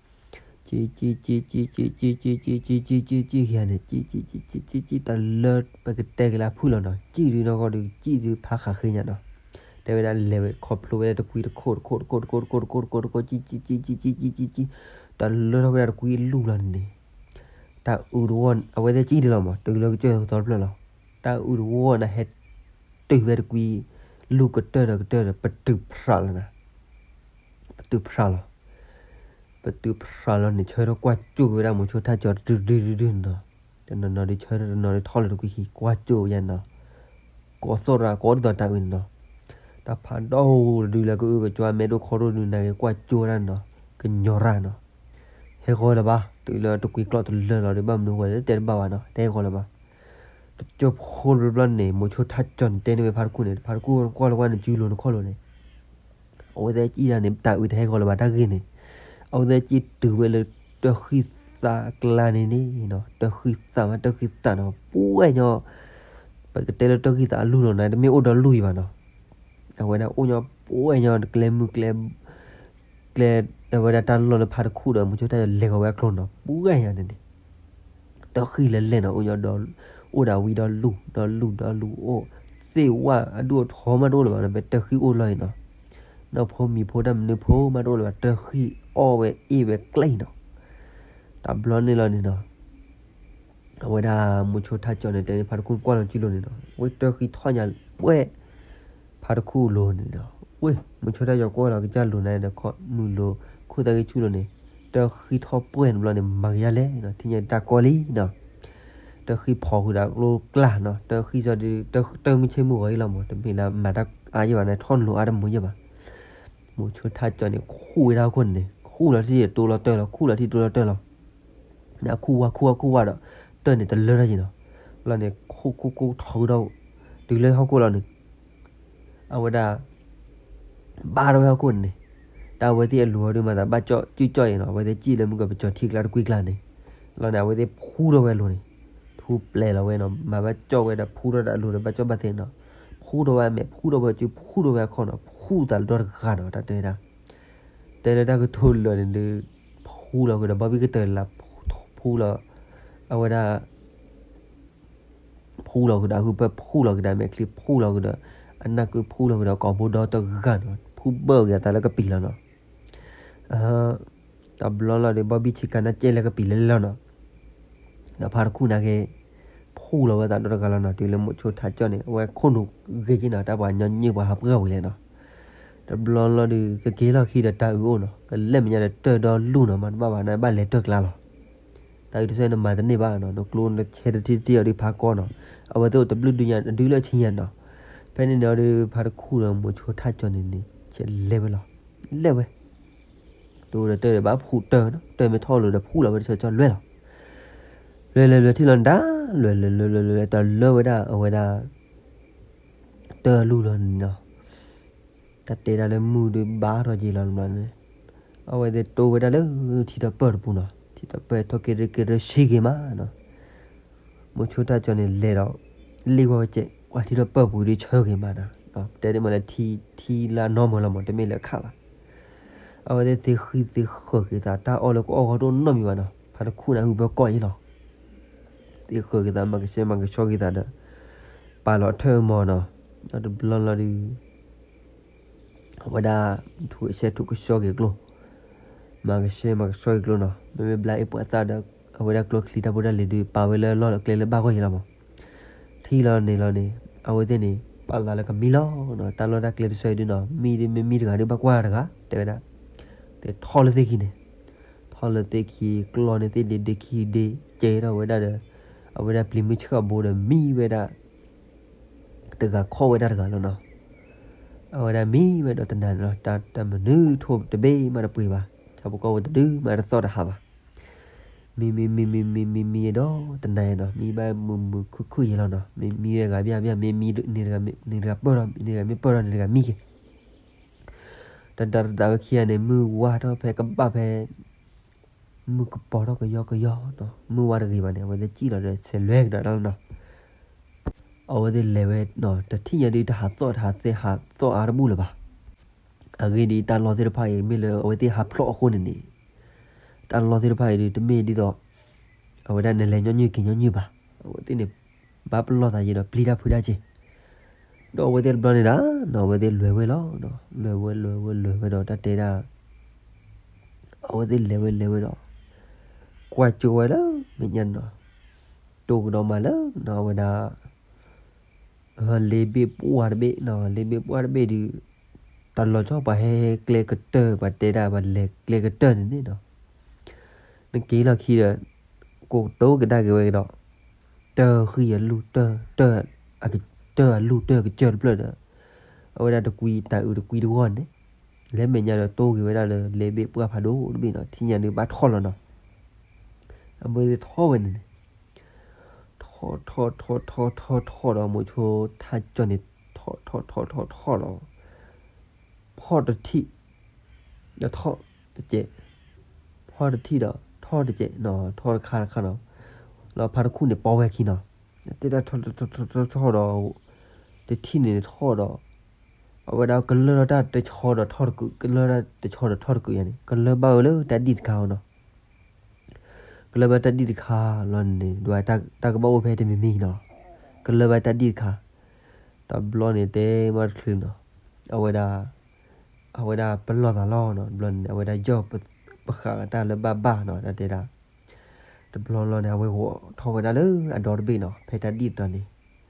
ကံၣ် ကံၣ် ကံၣ် ကံၣ် ကံၣ် ကံၣ် ကံၣ် ကံၣ် ကံၣ် ခံဂၤန့ၣ် ကံၣ် ကံၣ် ကံၣ် ကံၣ် တၢ်လၢပကတဲက့ၤလၢအဖုၣ်လီၤနီၤ, ကံၣ်ဒုးနီၢ်ကီၢ်ဒုး ကံၣ်ဒုးဖးဃးဃ့ညါနီၤ, တဲဝဲဒၣ်လဲၤဝဲခီဖျိဝဲဒၣ်တကွံတခိၣ်တခိၣ်တခိၣ်တခိၣ်တခိၣ်တခိၣ်တခိၣ် ကံၣ် ကံၣ် ကံၣ် ကံၣ် ကံၣ် ကံၣ် တၢ်လၢထီၣ်ဝဲဒၣ်တကွံအလူၢ်လီၤန့ၣ်န့ၣ်, တၢ်အုးတဝီ အဝဲသ့ၣ်ကံၣ်ဒုးလီၤမး တုၤလၢကစၢၢ်သီတဖျၢၣ်လီၤ, တၢ်အုးတဝီန့ၣ်ဟဲတုၤဝဲတကွံ လူၢ်ကတၢၢ်ဒီးကတၢၢ်ဒီး ပတုာ်ဖရးလီၤနၤ, ပတုာ်ဖရးလီၤ ပတုာ်ဖရးလီၤန့ၣ် ဆၢထၢၣ်ကွၢ်ကၠိၣ်က့ၤဝဲဒၣ်မိၤဆိထၢ်ကၠီတဒုဒုဒုဒုန့ၣ်နီၤ, တနီၤနီၤဒုးဆၢထၢၣ်တနီၤဒုးထီၣ်လၢတကွံခံ ကွၢ်ကၠိၣ်ဝဲယါန့ၣ်နီၤ, ကိးသီၣ်ရၤကိးဒ်သိးတၢ်အုးန့ၣ်နီၤ, တၢ်ဖးဒိၣ်တဒုလၢကအုပကၠီမဲဒိၣ်ခီဒိၣ်ဒုး နက့ၤကွၢ်ကၠိၣ်ဝဲဒၣ်န့ၣ်နီၤ, ကညီၤရၣ်နီၤ, ဟဲဃီလၢၤဘၣ် တုၤလၢတကွံကျီၢ်တလၢာ်လီၤဒီး ဘၣ်မနုၤဃိလဲၣ် တဲတဘၣ်ဘၣ်နီၤ, တဟဲဃီလၢၤဘၣ် တကၠိဖိတဘျီဘျီန့ၣ် မိၤဆိထၢ်ကၠီန့ၣ် တဲန့ၢ်ဝဲဖါတခူၣ်န့ၣ် ဖါတခူၣ်ကွၢ်လီၤကွၢ်န့ၣ် စုလိၤနခီၣ်လိၤန့ၣ်, အဝဲသ့ၣ်ကံၣ်ဒၣ်န့ၣ် တၢ်အုးတဟဲဃီလၢၤဘၣ်တၢ်ဂ့ၢ်န့ၣ်, အဝဲသ့ၣ်ကံၣ်တုၤဝဲလၢတၢ်ဃံသးအကျါန့ၣ်န့ၣ်နီၤ, တၢ်ဃံသးမး တၢ်ဃံသးနီၤ ပှဲၤညီ ပကတဲလၢတၢ်ဃံသးအလူၢ်လီၤနၤ တမ့ၢ်အိၣ်ဒီးလူၢ်အံၤဘၣ်နီၤ, အဝဲဒၣ်အိၣ်ညီပှဲၤညီ ကျဲမုၢ်ကျဲ ကျဲ အဝဲဒၣ်တၢ်လီၢ်လၢဖါတခူၣ်ဒီး မိၤဆိထၢ်ကၠီလဲၤဃီၤဝဲအကျိၤနီၤ ပှဲၤညီန့ၣ်န့ၣ်, တၢ်ဃံလၢလဲၣ်နီၤ အိၣ်ညီဒီး အိၣ်ဒီးဝံဒီးလူၢ် ဒီးလူၢ်ဒီးလူၢ်အိၣ်, သ့ၣ်ဝၣ်အဒိၣ်အထီမးတအိၣ်လၢၤဘၣ်နီၤ ဖဲတၢ်ဃံအိၣ်လီၤအံၤနီၤ, နီၢ်ဖိမံၤဖိတၢ်မနုၤဖိမးတအိၣ်လၢၤဘၣ် တၢ်ဃံအီၣ်ဝဲအ့ၣ်ဝဲကျဲအံၤနီၤ, တဘျီန့ၣ်လီၤန့ၣ်နီၤ အဝဲဒၣ်မိၤဆိထၢ်ကၠီန့ၣ် တဲန့ၢ်ဖါတခူၣ်ကွၢ်လီၤစုလိၤန့ၣ်နီၤ ဝဲတၢ်ဃံထီၣ်ညါပှဲၤ ဖါတခူၣ်လိၤန့ၣ်နီၤ, ဝဲ မိၤဆိထၢ်ကၠီကွၢ်လီၤကစၢ်လိၤနၤဒီး ခီမုၢ်လိၤ ခိၣ်သၣ်ဂံၢ်ဆူၣ်လိၤန့ၣ်, တၢ်ဃံထီၣ်ပှဲၤတဘျီန့ၣ် မၤကယါလဲၣ်နီၤ ထံၣ်ညါတၢ်ကီလံနီၤ, တၢ်ဃံဖီၣ်ဃုာ်ဒီးကျိကျါနီၤ တၢ်ဃံစီဒီး တၢ်မုၢ်ဆ့ၣ်မုၢ်ဂီၤအံၤလီၤမး တမ့ၢ်လၢမၤတၢ်အါယံၣ်ဘၣ်န့ၣ် ထီၣ်လိၤအါတမုာ်ယံၣ်ဘၣ် မိၤဆိထၢ်ကၠီန့ၣ် ခူၣ်ဝဲဒၣ်ဟီၣ်ခိၣ်န့ၣ်န့ၣ် ခူၣ်လီၤထံၣ်တိလီၤတၢၢ်လီၤ ခူၣ်လီၤထံၣ်တိလီၤတၢၢ်လီၤ, နခူၣ်ဝါခူၣ်ဝါခူၣ်ဝါဒီး တၢၢ်န့ၣ်တလၢထီၣ်ယံၤနီၤ, လီၤန့ၣ် ခူၣ်ခူၣ်ခူၣ်ထီၣ်ဃုာ်ဒီး တုၤလၢဟီၣ်ခိၣ်လီၤန့ၣ် အဝဲဒၣ် ဘၣ်ထီၣ်ဝဲဟီၣ်ခိၣ်န့ၣ်န့ၣ်, တၢ်အဝဲသ့ၣ်အလိၤအီၤဒုးမၤသးဘၣ်ကၠီၣ်ကၠံၣ်ကၠီၣ်အံၤနီၤ အဝဲသ့ၣ်ကံၣ်လၢမုၢ်ကပစီၤထံကျါတကွံကျါန့ၣ်, လီၤန့ၣ် အဝဲသ့ၣ်ဖှူထီၣ်ဝဲအလိၤန့ၣ်, ထူပျဲလီၤဝဲနီၤ မၤဘၣ်ကၠီၣ်ဝဲဒီး ဖှူထီၣ်ဒီးအလိၤဒီး ဘၣ်ကၠီၣ်ဘၣ်သ့နီၤ, ဖှူထီၣ်ဝဲအမဲာ် ဖှူထီၣ်ဝဲအစု ဖှူထီၣ်ဝဲအခီၣ်နီၤ ဖှူသးလၢဒီတဂၤနီၤ တၢ်တဲဒၣ် တဲလၢတၢ်ကတိၤလၢာ်န့ၣ်ဒုး ဖှူလီၤဃုာ်ဒီး ဘီဘံၣ်ကတၢၢ်လၢ ဖှူလီၤ အဝဲဒၣ် ဖှူလီၤဃုာ်ဒီး အဟုဖၢဖှူလီၤဃုာ်ဒီး အမဲာ်ချံဖှူလီၤဃုာ်ဒီး အနၢ်ကုဖှူလီၤဃုာ်ဒီး ကိာ်ဘိဒီတဂၤနီၤ ဖှူဘၢၣ်က့ၤအသးလၢကပံာ်လီၤနီၤ တဘျီလီၤဒီး ဘီဘံၣ်ဆ့ကၤနၢ်ကဲလၢကပံာ်လဲၤလဲၤလီၤနီၤ ဒီးဖါတခူၣ်နာ်က့ ဖှူလီၤဝဲသးဒီတဂၤလီၤနီၤ တုၤလၢမိၤဆိထၢ်ကၠီန့ၣ် အဝဲခိၣ်နူာ်ဂ့ၤက့နီၤ တၢ်ပှၤညီနုၢ်ပှၤဟးပှၢ်ဝံၤလဲၣ်နီၤ တဘျီလီၤဒီး ကက့ၤလီၢ်ခံဒီးတၢ်အုးအိၣ်နီၤ ကလဲၢ်မဲာ်ညါဒီးတၢၢ်ဒီလူၢ်နီၤ မ့ၢ်တဘၣ်ဘၣ်န့ၣ် ဘၣ်လဲၤတၢၢ်ကျါလီၤ တၢ်အုးတဆၢနမၤတန့ၢ်ဘၣ်နီၤ နကျိနဆဲတထံၣ်တထံၣ်အီၤဒုးဖးကီနီၤ အဝဲသ့ၣ်အိၣ်တဘျုးဒုညါ အဒုလၢဆံညါနီၤ ဖဲန့ၣ်န့ၣ်အီၤဒုး ဖါတခူၣ်ဒီးမိၤဆိထၢ်ကၠီန့ၣ်န့ၣ် ဆဲးလဲၤဝဲလီၤ လဲၤဝဲ တိၤဒီးတၢၢ်ဒီးဘၣ်ဖှူတၢၢ်နီၤ တၢၢ်မ့ၢ်ထီၣ်လိၤဒီးဖှူလီၤဝဲတဆၢကၠီလွဲၢ်လီၤ လွဲၢ်လွဲၢ်လွဲၢ်ထံၣ်လီၤနဒါ လွဲၢ်လွဲၢ်လွဲၢ်လွဲၢ်လွဲၢ်လွဲၢ် တၢ်လၢဝဲဒၣ်အဝဲဒၣ် တၢၢ်လူၢ်လီၤန့ၣ်နီၤ တၢ်တဲဒၣ်လၢမုၢ်ဒုးဘါထီၣ်က့ၤလီၤန့ၣ် အဝဲသ့ၣ်တိဝဲဒၣ်လၢထံထီၣ်ပၢၢ်တပူၤနီၤ ထံထီၣ်ပၢၢ်ထီၣ်က့ၤရ့က့ၤရ့ဆှံက့ၤမးနီၤ မိၤဆိထၢ်ကၠီန့ၣ်လဲၤဒီး လ့ၣ်ဝဲကဲး ပှၤထံထီၣ်ပၢၢ်ပူၤဒုးဆၢက့ၤမးနီၤ တဲဒ်မးလၢထံ ထံလၢအနီမၢလီၤမး တမ့ၢ်လၢအခၣ်ဘၣ် အဝဲသ့ၣ်သ့ဃံသ့ဃၢၤက့ၤသး တၢ်အီၣ်လၢကအီၣ်ဂီၢ်တအိၣ်နီတမံၤဘၣ်နီၤ ဖါတခူၣ်န့ၣ် ဟုဖၢကီၢ်အံၤလီၤ သ့ဃၢၤက့ၤသး မၤကဆှဲမၤကဆှီက့ၤသးဒီး ပာ်လီၤထၢၣ်မီၤနီၤ ဒီးတဘျီလီၤဒုး အဝဲဒၣ် ထူကဆှဲထူကဆှီက့ၤကျိ မၤကဆှဲမၤကဆှီက့ၤကျိနီၤ မ့မ့ၢ်ဘျါအ့ၣ်ပှၤသၣ်ဒီး အဝဲဒၣ်ကျိချံတၢ်ဖိတၢ်လံၤဒုး ပာ်ဝဲလၢလီၢ်လၢကျဲလၢဘၣ်ဂီၢ်ယဲလီၤမး. ထံၣ်လီၤန့ၣ်လီၤန့ၣ် အဝဲသ့ၣ်န့ၣ် ပာ်လီၤသးလၢကမံလီၤနီၤ. တၢ်လီၢ်တၢ်ကျဲတဆၢအံၤဒုးနီၤ မံဒုး မ့ၢ်မံတဂၤဒုးဘၣ်ကွၢ်တဂၤ တဲဝဲဒၣ်. တဲထီၣ်လၢသ့ၣ်ခံန့ၣ်, ထီၣ်လၢသ့ၣ်ခံ ကျီန့ၢ်သ့ၣ်ဒ့ဒ့ခံဒ့ ကဲထီၣ်ဝဲဒၣ်ဒီး အဝဲဒၣ်ပျံၤမုၢ်ဆှၢၣ်ဘိဒီးမံဝဲဒၣ် တဂၤခီၣ်ဝဲဒၣ်တဂၤလီၤနီၤ. အဝဲဒၣ်မံဝဲဒီးတနၤန့ၣ်လီၤ တၢ်တမနုၤထိၣ်တဘ့ၣ်မးတပှ့ၤဘၣ်, ဆၣ်ဖိကီၢ်ဖိတဒုမးတသီၣ်တဟးဘၣ်. မံမံမံမံမံမံမံဒီးတနၤနီၤ မံဘၣ်မုာ်မုာ်ခုၣ်ခုၣ်ယဲလီၤနီၤ. မ့ၢ်မံဝဲတဂၤဘၣ်ဘၣ် မ့ၢ်မံန့ၢ်တဂၤပၢၢ်ထီၣ် မ့ၢ်မံပၢၢ်ထီၣ်န့ၣ်တဂၤမံက့ၤ တဒါတဒါဝဲခံဂၤန့ၣ် မုၢ်ဝါထီၣ်ဖဲကဘၣ်ဖဲ မုၢ်ကပီၤထီၣ်ကယီကယီနီၤ မုၢ်ဝါတဂ့ၤဘၣ်န့ၣ် အဝဲသ့ၣ်စံၣ်လီၤဒီးဆဲးလွဲကဒီးတၢ်လီၤနီၤ. အဝဲသ့ၣ်လဲၤဝဲနီၤ တထံၣ်ညါဒုးတဟးသီၣ်တဟးသဲဟးသီၣ်အါတဘူၣ်လၢၤဘၣ်. အဂ့ၢ်ဒ်အံၤ တၢ်လီၢ်သ့ၣ်တဖၣ်အံၤ မ့ၢ်လၢအဝဲသ့ၣ်ဟးဖျိးအဃိန့ၣ်န့ၣ် တၢ်လီၢ်သ့ၣ်တဖၣ်အံၤဒုး တမ့ၢ်ဒ်သိး အဝဲဒၣ်နလဲၤညီနုၢ်က့ၤညီနုၢ်ဘၣ်. အဝဲသ့ၣ်န့ၣ် ဘၣ်ပလီၢ်သးယံၤဒီးပျံၤတၢ်ဖုးတၢ်က့ၤ ဒီးအဝဲသ့ၣ်တဘျီန့ၣ်ဒၣ်နီၤ အဝဲသ့ၣ်လဲၤဝဲလီၤနီၤ လဲၤဝဲလဲၤဝဲလဲၤဝဲဒီးတၢ်တဲဒၣ် အဝဲသ့ၣ်လဲၤဝဲလဲၤဝဲဒီး ကွၢ်ကၠိဝဲလၢမဲာ်ညါနီၤ တိၢ်ကဒီးမးလၢနီၤ အဝဲဒၣ် လ့ဘ့ၣ်ပှၢ်တဘ့ၣ်နီၤ လ့ဘ့ၣ်ပှၢ်တဘ့ၣ်ဒုး တၢ်လီၤဆီပှၤဟဲကျဲကတၢၢ် ပှၤတဲဒၣ်ပှၤလဲၤကျဲကတၢၢ်န့ၣ်န့ၣ်နီၤ နက့ၤလီၢ်ခံဒီး ကိးတိၢ်ကဒါက့ၤဝဲကဒီး တၢၢ်ဃံအလူၢ်တၢၢ် တၢၢ်အလူၢ်တၢၢ်ကစၢၢ်တဖျၢၣ်ဒီး အဝဲဒၣ်တကွံတၢ်အုးတကွံတဂီၢ်န့ၣ် လၢမဲာ်ညါဒီးတိၢ်က့ၤဝဲဒၣ်လၢလ့ဘ့ၣ်ပှၢ်ဖးဒိၣ်တဘ့ၣ်နီၤ ထံၣ်ညါဒုးဘၣ်ထီၣ်လီၤနီၤ အဝဲသ့ၣ်ထီၣ်ဝဲန့ၣ်န့ၣ် ထီၣ်ထီၣ်ထီၣ်ထီၣ်ထီၣ်ထီၣ်ဒီး မိၤဆိထၣ်ကၠီန့ၣ် ထီၣ်ထီၣ်ထီၣ်ထီၣ်ထီၣ်ဒီး ဖီၣ်တထံၣ် ဒီးထီၣ်တစဲး ဖီၣ်တထံၣ်ဒီးထီၣ်တစဲးနီၤ ထီၣ်တခါတခါနီၤ လီၤဖးတခူၣ်န့ၣ်ပီဝဲခံနီၤ တဲဒၣ်ထီၣ်ထီၣ်ထီၣ်ထီၣ်ထီၣ်ဒီး တထံၣ်န့ၣ်ထီၣ်ဒီး အဝဲဒၣ်ကလၢထီၣ်တၢ်တဆီဒီးထီၣ်တကုး ကလၢထီၣ်တဆီဒီးထီၣ်တကုးယါန့ၣ် ကလၢဘၣ်ဝဲလၢတၢ်ဒံၣ်တခါအီၤနီၤ ကလၢဘၣ်တၢ်ဒံၣ်တခါလီၤန့ၣ် ဒွးတၢ်ကဘၣ်အိၣ်ဖဲတမံၤမံၤနီၤ ကလၢဘၣ်တၢ်ဒံၣ်တခါ တဘျီန့ၣ်တဲမးတချုးနီၤ အဝဲဒၣ် အဝဲဒၣ်ပလီၢ်သးလီၤနီၤ တဘျီန့ၣ် အဝဲဒၣ်ယီၢ်ပဃးတၢ်လၢဘၣ်ဘၣ်နီၤ တၢ်တဲဒၣ် တဘျီလီၤန့ၣ် အဝဲဂီၤထီၣ်ဝဲဒၣ်လၢအဒီတဘ့ၣ်နီၤ ဖဲတၢ်ဒံၣ်တတီၤန့ၣ်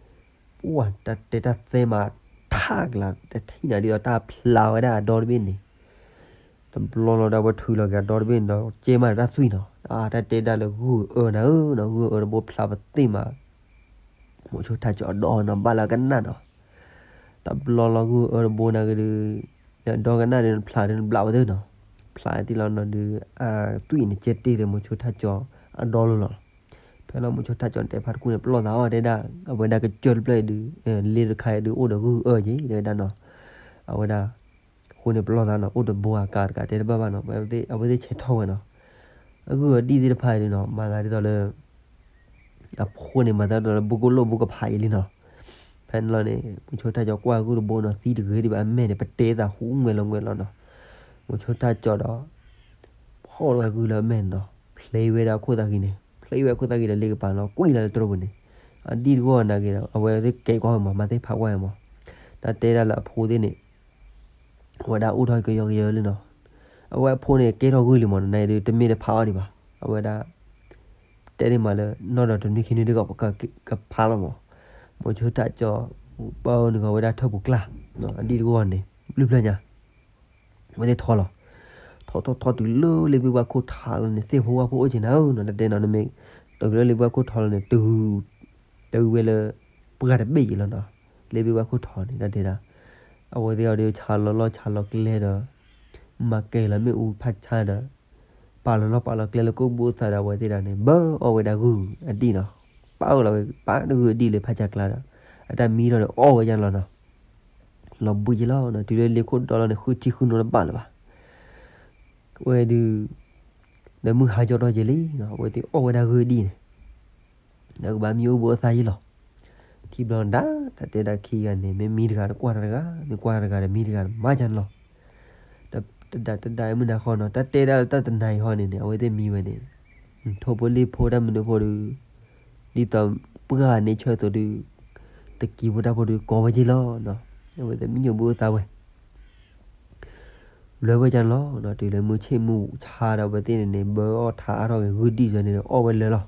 ပှၢ်တၢ်တဲတၢ်သဲမး ထးကလၤ တထံၣ်နၤဒ်သိးတၢ်ဖျါဝဲဒၣ်အဒီတဘ့ၣ်န့ၣ် တဘျီလီၤဒီးအဝဲထုးလီၤက့ၤအဒီတဘ့ၣ်န့ၣ်ဒီး ကဲမးတၢ်သွံၣ်နီၤ အတၢ်တဲဒၣ်လၢဂုၢ်အၢနၤဧၢနီၤ ဂုၢ်အၢတဘိဖျါပသ့ၣ်မး မိၤဆိထၣ်ကၠီအဒီနီၤ ဘၣ်လၢအကနၣ်နီၤ တဘျီလီၤဂုၢ်အၢတဘိနၤက့ၤဒုး ဒီကနၣ်ဒုးနဖျါဒုးနဘျးဝဲသ့ၣ်နီၤ ဖျါတံၢ်လီၤနီၤဒုး အသွံၣ်န့ၣ်ကဲတ့ၢ်ဒီး မိၤဆိထၣ်ကၠီအဒီလီၤလီၤ ဖဲလီၤမိၤဆိထၣ်ကၠီတဲဖးတခူၣ်န့ၣ် ပလီၢ်သးအီၤတဲဒၣ် အဝဲဒၣ်ကစၢၢ်တဖျၢၣ်အံၤဒုး လ့တခါအံၤဒုး အိၣ်ဒီးဂုၢ်အၢက့ၤ တဲဝဲဒၣ်နီၤ အဝဲဒၣ် အဃိန့ၣ်ပလီၢ်သးနီၤ အိၣ်တဘိအကၤတကးတဲတဘၣ်ဘၣ်နီၤ အဝဲသ့ၣ်ဆဲးထီၣ်ဝဲနီၤ အဂုၢ်အဒံၣ်သ့ၣ်တဖၣ်အံၤဒုးနီၤ မၤသးဒ်သိးလၢ အဖိန့ၣ် မၤသးဒ်သိးလၢ ဘူးကလိၣ်ဘူးကဖးအံၤလံနီၤ. ဖဲန့ၣ်လီၤန့ၣ် မိၤဆိထၣ်ကၠီကွၢ်ဂုၢ်တဘိနီၤ သံတဂ့ၤဒံးဘၣ်အမဲာ်န့ၣ် ပတဲသးဟူးငွဲၤလီၤငွဲၤလီၤနီၤ. မိၤဆိထၣ်ကၠီဒီး ဖီၣ်ဝဲဂုၢ်လၢအမဲာ်န့ၣ်နီၤ ဖျ့ဝဲဒၣ်အခိၣ်သးဂံၤန့ၣ် ဖျ့ဝဲအခိၣ်သးဂံၤဒီး လ့ကပၤလီၤကွံာ်လီၤလၢတြိာပူၤန့ၣ် အဒံၣ်တဂီၢ်နာ်က့ဒီး အဝဲသ့ၣ်ကဲကွၢ်ဝဲမး မၤသ့ၣ်ဖးကွၢ်ဝဲမး တၢ်တဲဒၣ်လၢအဖိသ့ၣ်န့ၣ် အဝဲဒၣ်အိၣ်ထီၣ်ကယီကယီလံနီၤ. အဝဲအဖိန့ၣ် ကဲထီၣ်ဂုၢ်လံမး နနဒုး တမ့ၢ်တဖးအီၤဒံးဘၣ်. အဝဲဒၣ် တဲဒ်မးလၢ နီၢ်ဒီးတနွံခံနွံတဂီၢ် ကဖးလီၤမး. မိၤဆိထၣ်ကၠီ ပၢနုာ်ဂီၤဝဲဒၣ်ထၢၣ်ပူၤကျါ အဒံၣ်တဂီၢ်န့ၣ် ဘျုးဖျၢၣ်ညါ အဝဲသ့ၣ်ထီၣ်လီၤ. ထီၣ်ထီၣ်ထီၣ်တုၤလၢလ့ဘ့ၣ်ဝါခိၣ်ထးလီၤန့ၣ် သ့ၣ်ဖိဝၣ်ဖိအိၣ်က့ၤနၤဧၢနီၤ တၢ်တဲနီၤ နမ့ၢ် တုၤလၢလ့ဘ့ၣ်ဝါခိၣ်ထးလီၤန့ၣ် တုၤ တုၤဝဲလၢ ပှၢ်တဘ့ၣ်ယံၤလီၤနီၤ. လ့ဘ့ၣ်ဝါခိၣ်ထးန့ၣ် တၢ်တဲဒၣ် အဝဲသ့ၣ်အီၤဒီး ဆးလီၤလီၢ်ဆးလီၤကျဲဒီး မၤကဲၤလီၤမ့ၣ်အူဖးဆါဒီး ပာ်လီၤလီၢ်ပာ်လီၤကျဲလၢကိၣ်ဘိသးဒီး အဝဲသ့ၣ်ဒၣ်န့ၣ် ဘၢအီၣ်ဝဲဒၣ်ဂုၢ်အဒံၣ်နီၤ. ပာ်အီၣ်လီၤဝဲ ပာ်တဂုၢ်အဒံၣ်လၢဖးဆါကျါဒီး အတၢ်မံထီၣ်ဒီးအီၣ်ဝဲယါလီၤနီၤ. လီၤဘှံးယံၤလီၤနီၤ တုၤလၢလ့ခိၣ်ဒီလီၤန့ၣ် ဃုထံဃုနိတဘၣ်လၢၤဘၣ်. ဝဲဒုး ဒီးမုၢ်ဟါကၠီထီၣ်က့ၤလံနီၤ အဝဲသ့ၣ်အီၣ်ဝဲဒၣ်ဂုၢ်အဒံၣ်န့ၣ် ဒီးကဘၣ်မံအိၣ်ဘှံးအိၣ်သါယံၤလီၤ. ထံဘျီဒၣ် တၢ်တဲဒၣ်ခံဂၤန့ၣ် မ့ၢ်မံတဂၤတကွၢ်တဂၤ မ့ၢ်ကွၢ်တဂၤဒီးမံတဂၤမးယါန့ၣ်လီၤ. တဒၣ်တဒၣ်မုၢ်နၤဃီနီၤ တၢ်တဲဒၣ်လၢတၢ်တနၤအံၤဃီန့ၣ်န့ၣ် အဝဲသ့ၣ်မံဝဲန့ၣ် ထိၣ်ဖိလံၣ်ဖိတၢ်မနုၤဖိဒီး ဒ်သိးပှၢ်န့ၣ်ဆၢသိးဒီး တကံၤဖိတၢ်ဖိဒီးကိးဝဲယံၤလီၤနီၤ အဝဲသ့ၣ်မံအိၣ်ဘှံးအိၣ်သါဝဲ ဘျၢဝဲကန့ၣ်လီၤ. ဒီးတုၤလၢမုၢ်ဆ့ၣ်မုၢ်ဆါဒီး အဝဲသ့ၣ်န့ၣ်န့ၣ် ဘၢအီၣ်ထါအါထီၣ်ဂ့ၤ ဂုၢ်ဒံၣ်စၢၤန့ၣ်ဒီး အီၣ်ဝဲလၢာ်လီၤ.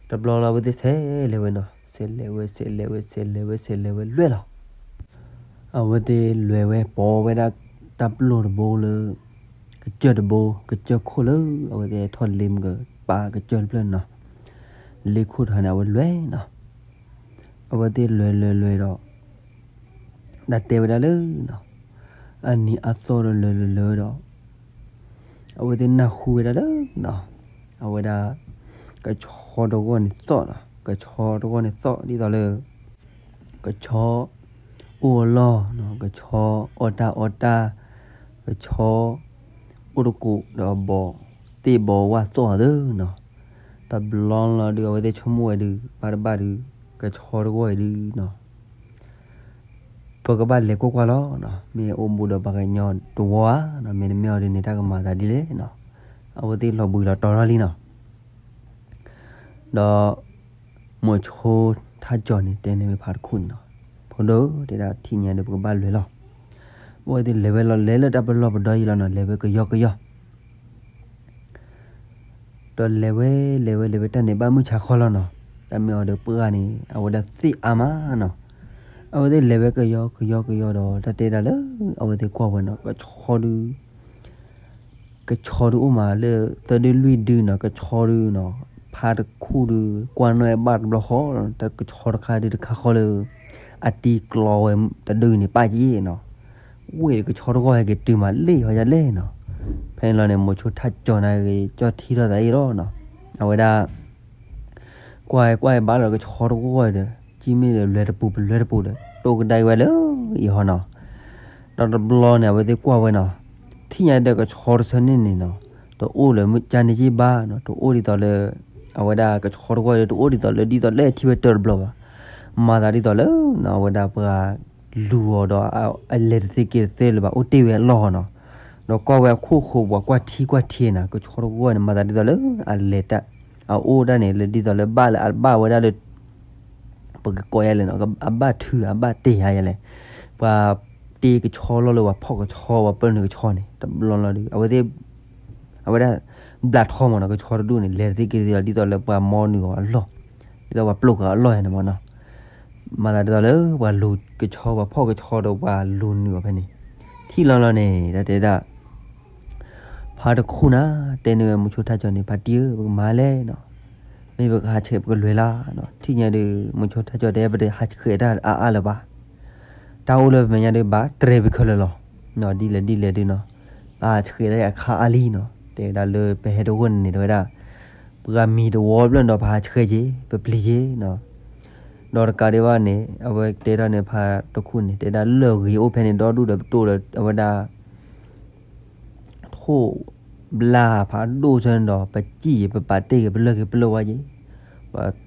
တဘျီလီၤ အဝဲသ့ၣ်ဆဲးလဲၤဝဲနီၤ, ဆဲးလဲၤဝဲ ဆဲးလဲၤဝဲ ဆဲးလဲၤဝဲ ဆဲးလဲၤဝဲလဲၤလီၤ. အဝဲသ့ၣ်လဲၤဝဲ ပိာ်ဝဲဒၣ်တၢ်ပျိၢ်တဘိလၢ ကစၢၢ်တဘိ, ကစၢၢ်ခိၣ်လၢ အဝဲသ့ၣ်ထီၣ်လ့မုၢ်ကပၤကစၢၢ်တဖျၢၣ်န့ၣ်နီၤ, လ့ခိၣ်တခါန့ၣ် အဝဲလဲၤနီၤ. အဝဲသ့ၣ်လဲၤလဲၤလဲၤဒီး တၢ်တဲဝဲဒၣ်လၢနီၤ, အနံၤအသီဒီးလဲၤလဲၤလဲၤဒီး အဝဲသ့ၣ်နၢ်ဟူဝဲဒၣ်လၢနီၤ, အဝဲဒၣ် ကဆီတဂီၢ်န့ၣ်သီၣ်နီၤ, ကဆီတဂီၢ်န့ၣ်သီၣ်ဒ်သိးလၢ ကဆီအိၣ်အလီၢ်နီၤ, ကဆီအီၣ်တၢ်အီတၢ်, ကဆီအိၣ်တကိးဒီးဘီး, သ့ၣ်ဘီးဝၣ်သီၣ်အီၤသ့နီၤ. တဘျီလီၤဒုး အဝဲသ့ၣ်ဆိကမိၣ်ဝဲဒုး ဘၣ်တဘၣ်ဒုး ကဆီတဂီၢ်အံၤဒုးနီၤ ပကဘၣ်လဲၤကွၢ်ကွၢ်လီၤနီၤ, မ့ၢ်အိၣ်ဘူးဒီးပှၤကညီတဝီဧါနီၤ, မ့တမ့ၢ်အီၤဒ်န့ၣ် တၢ်ကမၤသးဒ်လဲၣ်နီၤ. အဝဲသ့ၣ်လီၤဘှံးလီၤတီၤထီၣ်လံနီၤ. ဒီး မိၤဆိထါကၠီၤန့ၣ် တဲန့ၢ်ဝဲဖါတခူၣ်န့ၣ်နီၤ, ဖိဒိၣ်ဧၢ, တဲဒၣ်ထံၣ်ညါဒီး ပကဘၣ်လဲၤလီၤ. အဝဲသ့ၣ်လဲၤဝဲလီၤ လဲၤလၢတၢ်ပလီၢ်ပဒီယံၤလီၤနီၤ, လဲၤဝဲကယီကယီ ဒီးလဲၤဝဲ လဲၤဝဲ လဲၤဝဲတၢ်န့ၣ် ဘၣ်မုၢ်ဆါခီလီၤနီၤ, တၢ်မ့ၢ်အီၤဒီးပှၢ်န့ၣ် အဝဲဒၣ်သ့ၣ်အါမးနီၤ. အဝဲသ့ၣ်လဲၤဝဲကယီကယီကယီဒီး တၢ်တဲဒၣ်လၢ အဝဲသ့ၣ်ကွၢ်ဝဲနီၤ, ကဆီဒုး ကဆီဒုးအိၣ်မးလၢ သၢဒုလွံၢ်ဒုနီၤ, ကဆီဒုးနီၤ, ဖါတခူၣ်ဒုး ကွၢ်နီၣ်ဝဲဘၣ်တဘျီဃီ, တၢ်ကဆီတခါဒုးတခါဃီလၢ အတံၤကျီဝဲတဒုန့ၣ် ပၣ်က့နီၤ. ဝ့ၢ်ဒီးကဆီတဂီၢ်ဟဲက့ၤတုၤမးလ့ၣ်ဟီယလဲၣ်နီၤ. ဖဲန့ၣ်လီၤန့ၣ် မိၤဆိထါကၠီၤန့ၣ်ဂ့ၤ ကၠီၣ်ထံထီၣ်သးအံၤလီၤနီၤ. အဝဲဒၣ် ကွၢ်ကွၢ်ဘၣ်လီၤကဆီတဂီၢ်ဒီး ကံမ့ၢ်ဒီးလွဲတပူၤပလွဲတပူၤဒီး တိၢ်ကဒါအံၤဝဲလၢအံၤဟီနီၤ. ဒီးတဘျီန့ၣ် အဝဲသ့ၣ်ကွၢ်ဝဲနီၤ, ထံၣ်ညါဒီးကဆီတဆၢန့ၣ်န့ၣ်နီၤ, တအိၣ်လၢမုၢ်ကၢ်န့ၣ်က့ၢ်ဘၣ်နီၤ, တအိၣ်ဒ်သိးလၢ အဝဲဒၣ်ကဆီတဂီၢ်ဒီး တအိၣ်ဒ်သိးလၢ ဒ်သိးလၢထံၣ်ဝဲတၢၢ်တဘျီဘၣ်. မၤသးဒ်သိးလၢ အဝဲဒၣ်ပှၤလူၤအီၤဒီး အလဲၤတသ့က့ၤတသ့လၢၤဘၣ် အိၣ်တ့ၢ်ဝဲအလီၢ်နီၤ. ဒီးကွၢ်ဝဲအခိၣ်ဃိးပှၤကွၢ်ထံကွၢ်ထံနီၤ, ကဆီတဂီၢ်န့ၣ် မၤသးဒ်သိးလၢ အလဲၤတၢ် အအိၣ်ဒၣ်န့ၣ် လၢဒ်သိးလၢဘၣ်လၢအဘၣ်ဝဲဒၣ်လၢ ပကကိးယါလဲၣ်နီၤ, အဘၣ်ထုးအဘၣ်တ့ၢ်ယါယါလဲၣ်, ပှၤတ့ကဆီလီၤလၢ ပှၤဖီၣ်ကဆီ ပှၤပၢနုာ်ကဆီန့ၣ် တဘျီလီၤဒုး အဝဲသ့ၣ် အဝဲဒၣ် ဘျးထီမးနီၤ, ကဆီတဒူၣ်န့ၣ် လဲၤတသ့က့ၤတသ့လီၤ ဒ်သိးလၢပှၤမီနုာ်အီၤအလီၢ်, ဒ်သိးပှၤပျိၢ်ဃာ်အလီၢ်ယါန့ၣ်မးနီၤ. မၤသးဒ်သိးလၢ ပှၤလူၤကဆီ ပှၤဖီၣ်ကဆီဒီးပှၤလူၤနုာ်အီၤဖဲန့ၣ်, ထံၣ်လီၤလီၤန့ၣ် တၢ်တဲဒၣ် ဖါတခူၣ်နၤ တဲန့ၢ်ဝဲမိၤဆိထါကၠီၤန့ၣ် ဖါတံၢ်ဧၢ ပကမၤလဲၣ်နီၤ, မ့ၢ်ပကဟးဆှဲးပကလဲၤလၢ်နီၤ, ထံၣ်ညါဒီး မိၤဆိထါကၠီၤတဲ ပတဟးဆှဲးတၢ်အါအါလၢၤဘၣ်, တၢ်အိၣ်လၢပမဲာ်ညါဒီး ဘၣ်တြဲၤပခဲလၢာ်လီၤ, ဒ်လဲၣ်ဒ်လဲၣ်ဒုးနီၤ, ပဟးဆှဲးတၢ်အခါအါလံနီၤ, တဲဝဲဒၣ်လၢပဟဲတဂီၢ်န့ၣ်န့ၣ် တဲဝဲဒၣ် ပှၤမံၤတဝီဖျၢၣ်ဒီး ပဟးဆှဲးက့ၤ ပပျံၤက့ၤနီၤ, ဒီးတကးဒံးဘၣ်န့ၣ် အဝဲတဲထီၣ်န့ၣ် ဖါတခူၣ်န့ၣ် တဲဒၣ်လၢၢ်ဂ့ၤအိၣ်ဖဲန့ၣ် ဒီဒူၣ်ဒီးပတိၢ်ဒီး အဝဲဒၣ် ထိၣ်ဘျါဖးဒိၣ်ဆၢန့ၣ်ဒီး ပစံၣ်ယံၤ ပပာ်တ့ၢ်က့ၤ ပလၢၢ်က့ၤပလၢၢ်ဝါယံၤ, ပ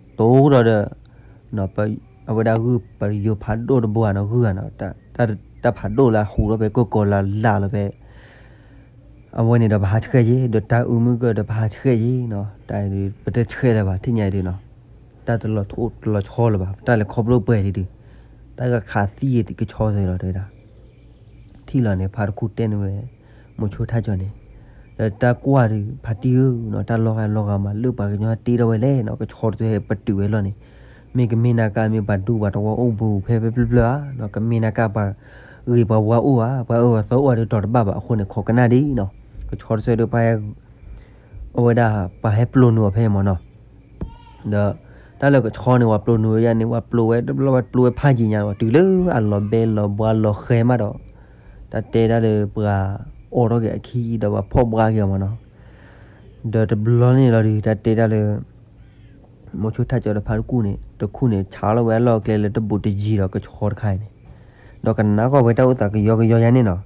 တိၢ်ဒီးဒီး အဝဲဒၣ်ဂုၢ်ပယိၤဖးဒိၣ်တဘိဧါနီၤ ဂုၢ်ဧါနီၤ, တၢ်ဖးဒိၣ်လၢအဟူးထီၣ်ဖဲကီၢ်ကီၢ်လၢ်လၢ်လီၤဖဲ အဝဲန့ၣ်ဒီးပဟးဆှဲးက့ၤ ဒီးတၢ်အုးမုၢ်ကၢၢ်ဒီးပဟးဆှဲးက့ၤနီၤ, တၢ်ပတဆှဲးလၢၤဘၣ် ထံၣ်ညါအံၤဒုးနီၤ, တၢ်တလီၤထိၣ်တလီၤဆီလၢၤဘၣ် ပတၢ်လဲၤခီဖျိပှဲၤလံဒုး, တၢ်ကခးသံကဆီသ့လီၤတဲဝဲဒၣ် ထံၣ်လီၤန့ၣ် ဖါတခူၣ်တဲန့ၢ်ဝဲ မိၤဆိထါကၠီၤန့ၣ်, ဒီးတၢ်ကွၢ်ဒုး ဖါတံၢ်ဧၢနီၤ တၢ်လီၢ်ဂၤလီၢ်ဂၤမး လၢပှၤကညီတ့ထီၣ်ဝဲလဲၣ်နီၤ ကဆီတဆၢပတုာ်ဝဲလီၤန့ၣ်, မ့ၢ်ကမ့ၢ်နာ်က့ မ့ၢ်ပှၤဒူပှၤတဝီအိၣ်ဘူးဖဲဖဲဖျၢၣ်ဖျၢၣ်ဧါနီၤ, ကမ့ၢ်နာ်က့ပှၤဂ့ၤပှၤဝါအိၣ်ဧါ ပှၤအၢပှၤသီအိၣ်ဧါဒုးတီၤတဘၣ်ဘၣ် အဃိန့ၣ် ခိးကနၣ်ဒ်နီၤ, ကဆီတဆၢဒီးပှၤ အဝဲဒၣ်ပှၤဟဲပျိနုာ်အီၤဖဲမ့ၢ်နီၤ, ဒီးတၢ်လၢကဆီန့ၣ် ပှၤပျိနုာ်ဝဲယါန့ၣ် ပှၤပျိဝဲတဘျီ ပှၤပျိဝဲဖးယံာ်ညါ တုၤလၢအလီၤဘဲလီၤဘှါလီၤဃဲမးဒီး တၢ်တဲဒၣ်ဒီးပှၤအိးထီၣ်က့ၤအခံဒီးပှၤဖီၣ်ဘှါက့ၤအီၤမ့ၢ်နီၤ, ဒီးတဘျီန့ၣ်လီၤဒုး တၢ်တဲဒၣ်လၢ မိၤဆိထါကၠီၤဒီးဖါတခူၣ်န့ၣ် တခူၣ်န့ၣ် ဆါလီၤဝဲအလီၢ်အကျဲလၢတဘူးတယံၤဒီးကဆီတခါအံၤန့ၣ်, ဒီးကနၣ်ကီၢ်ဝဲတၢ်အိၣ်သးကယီကယီယါန့ၣ်နီၤ,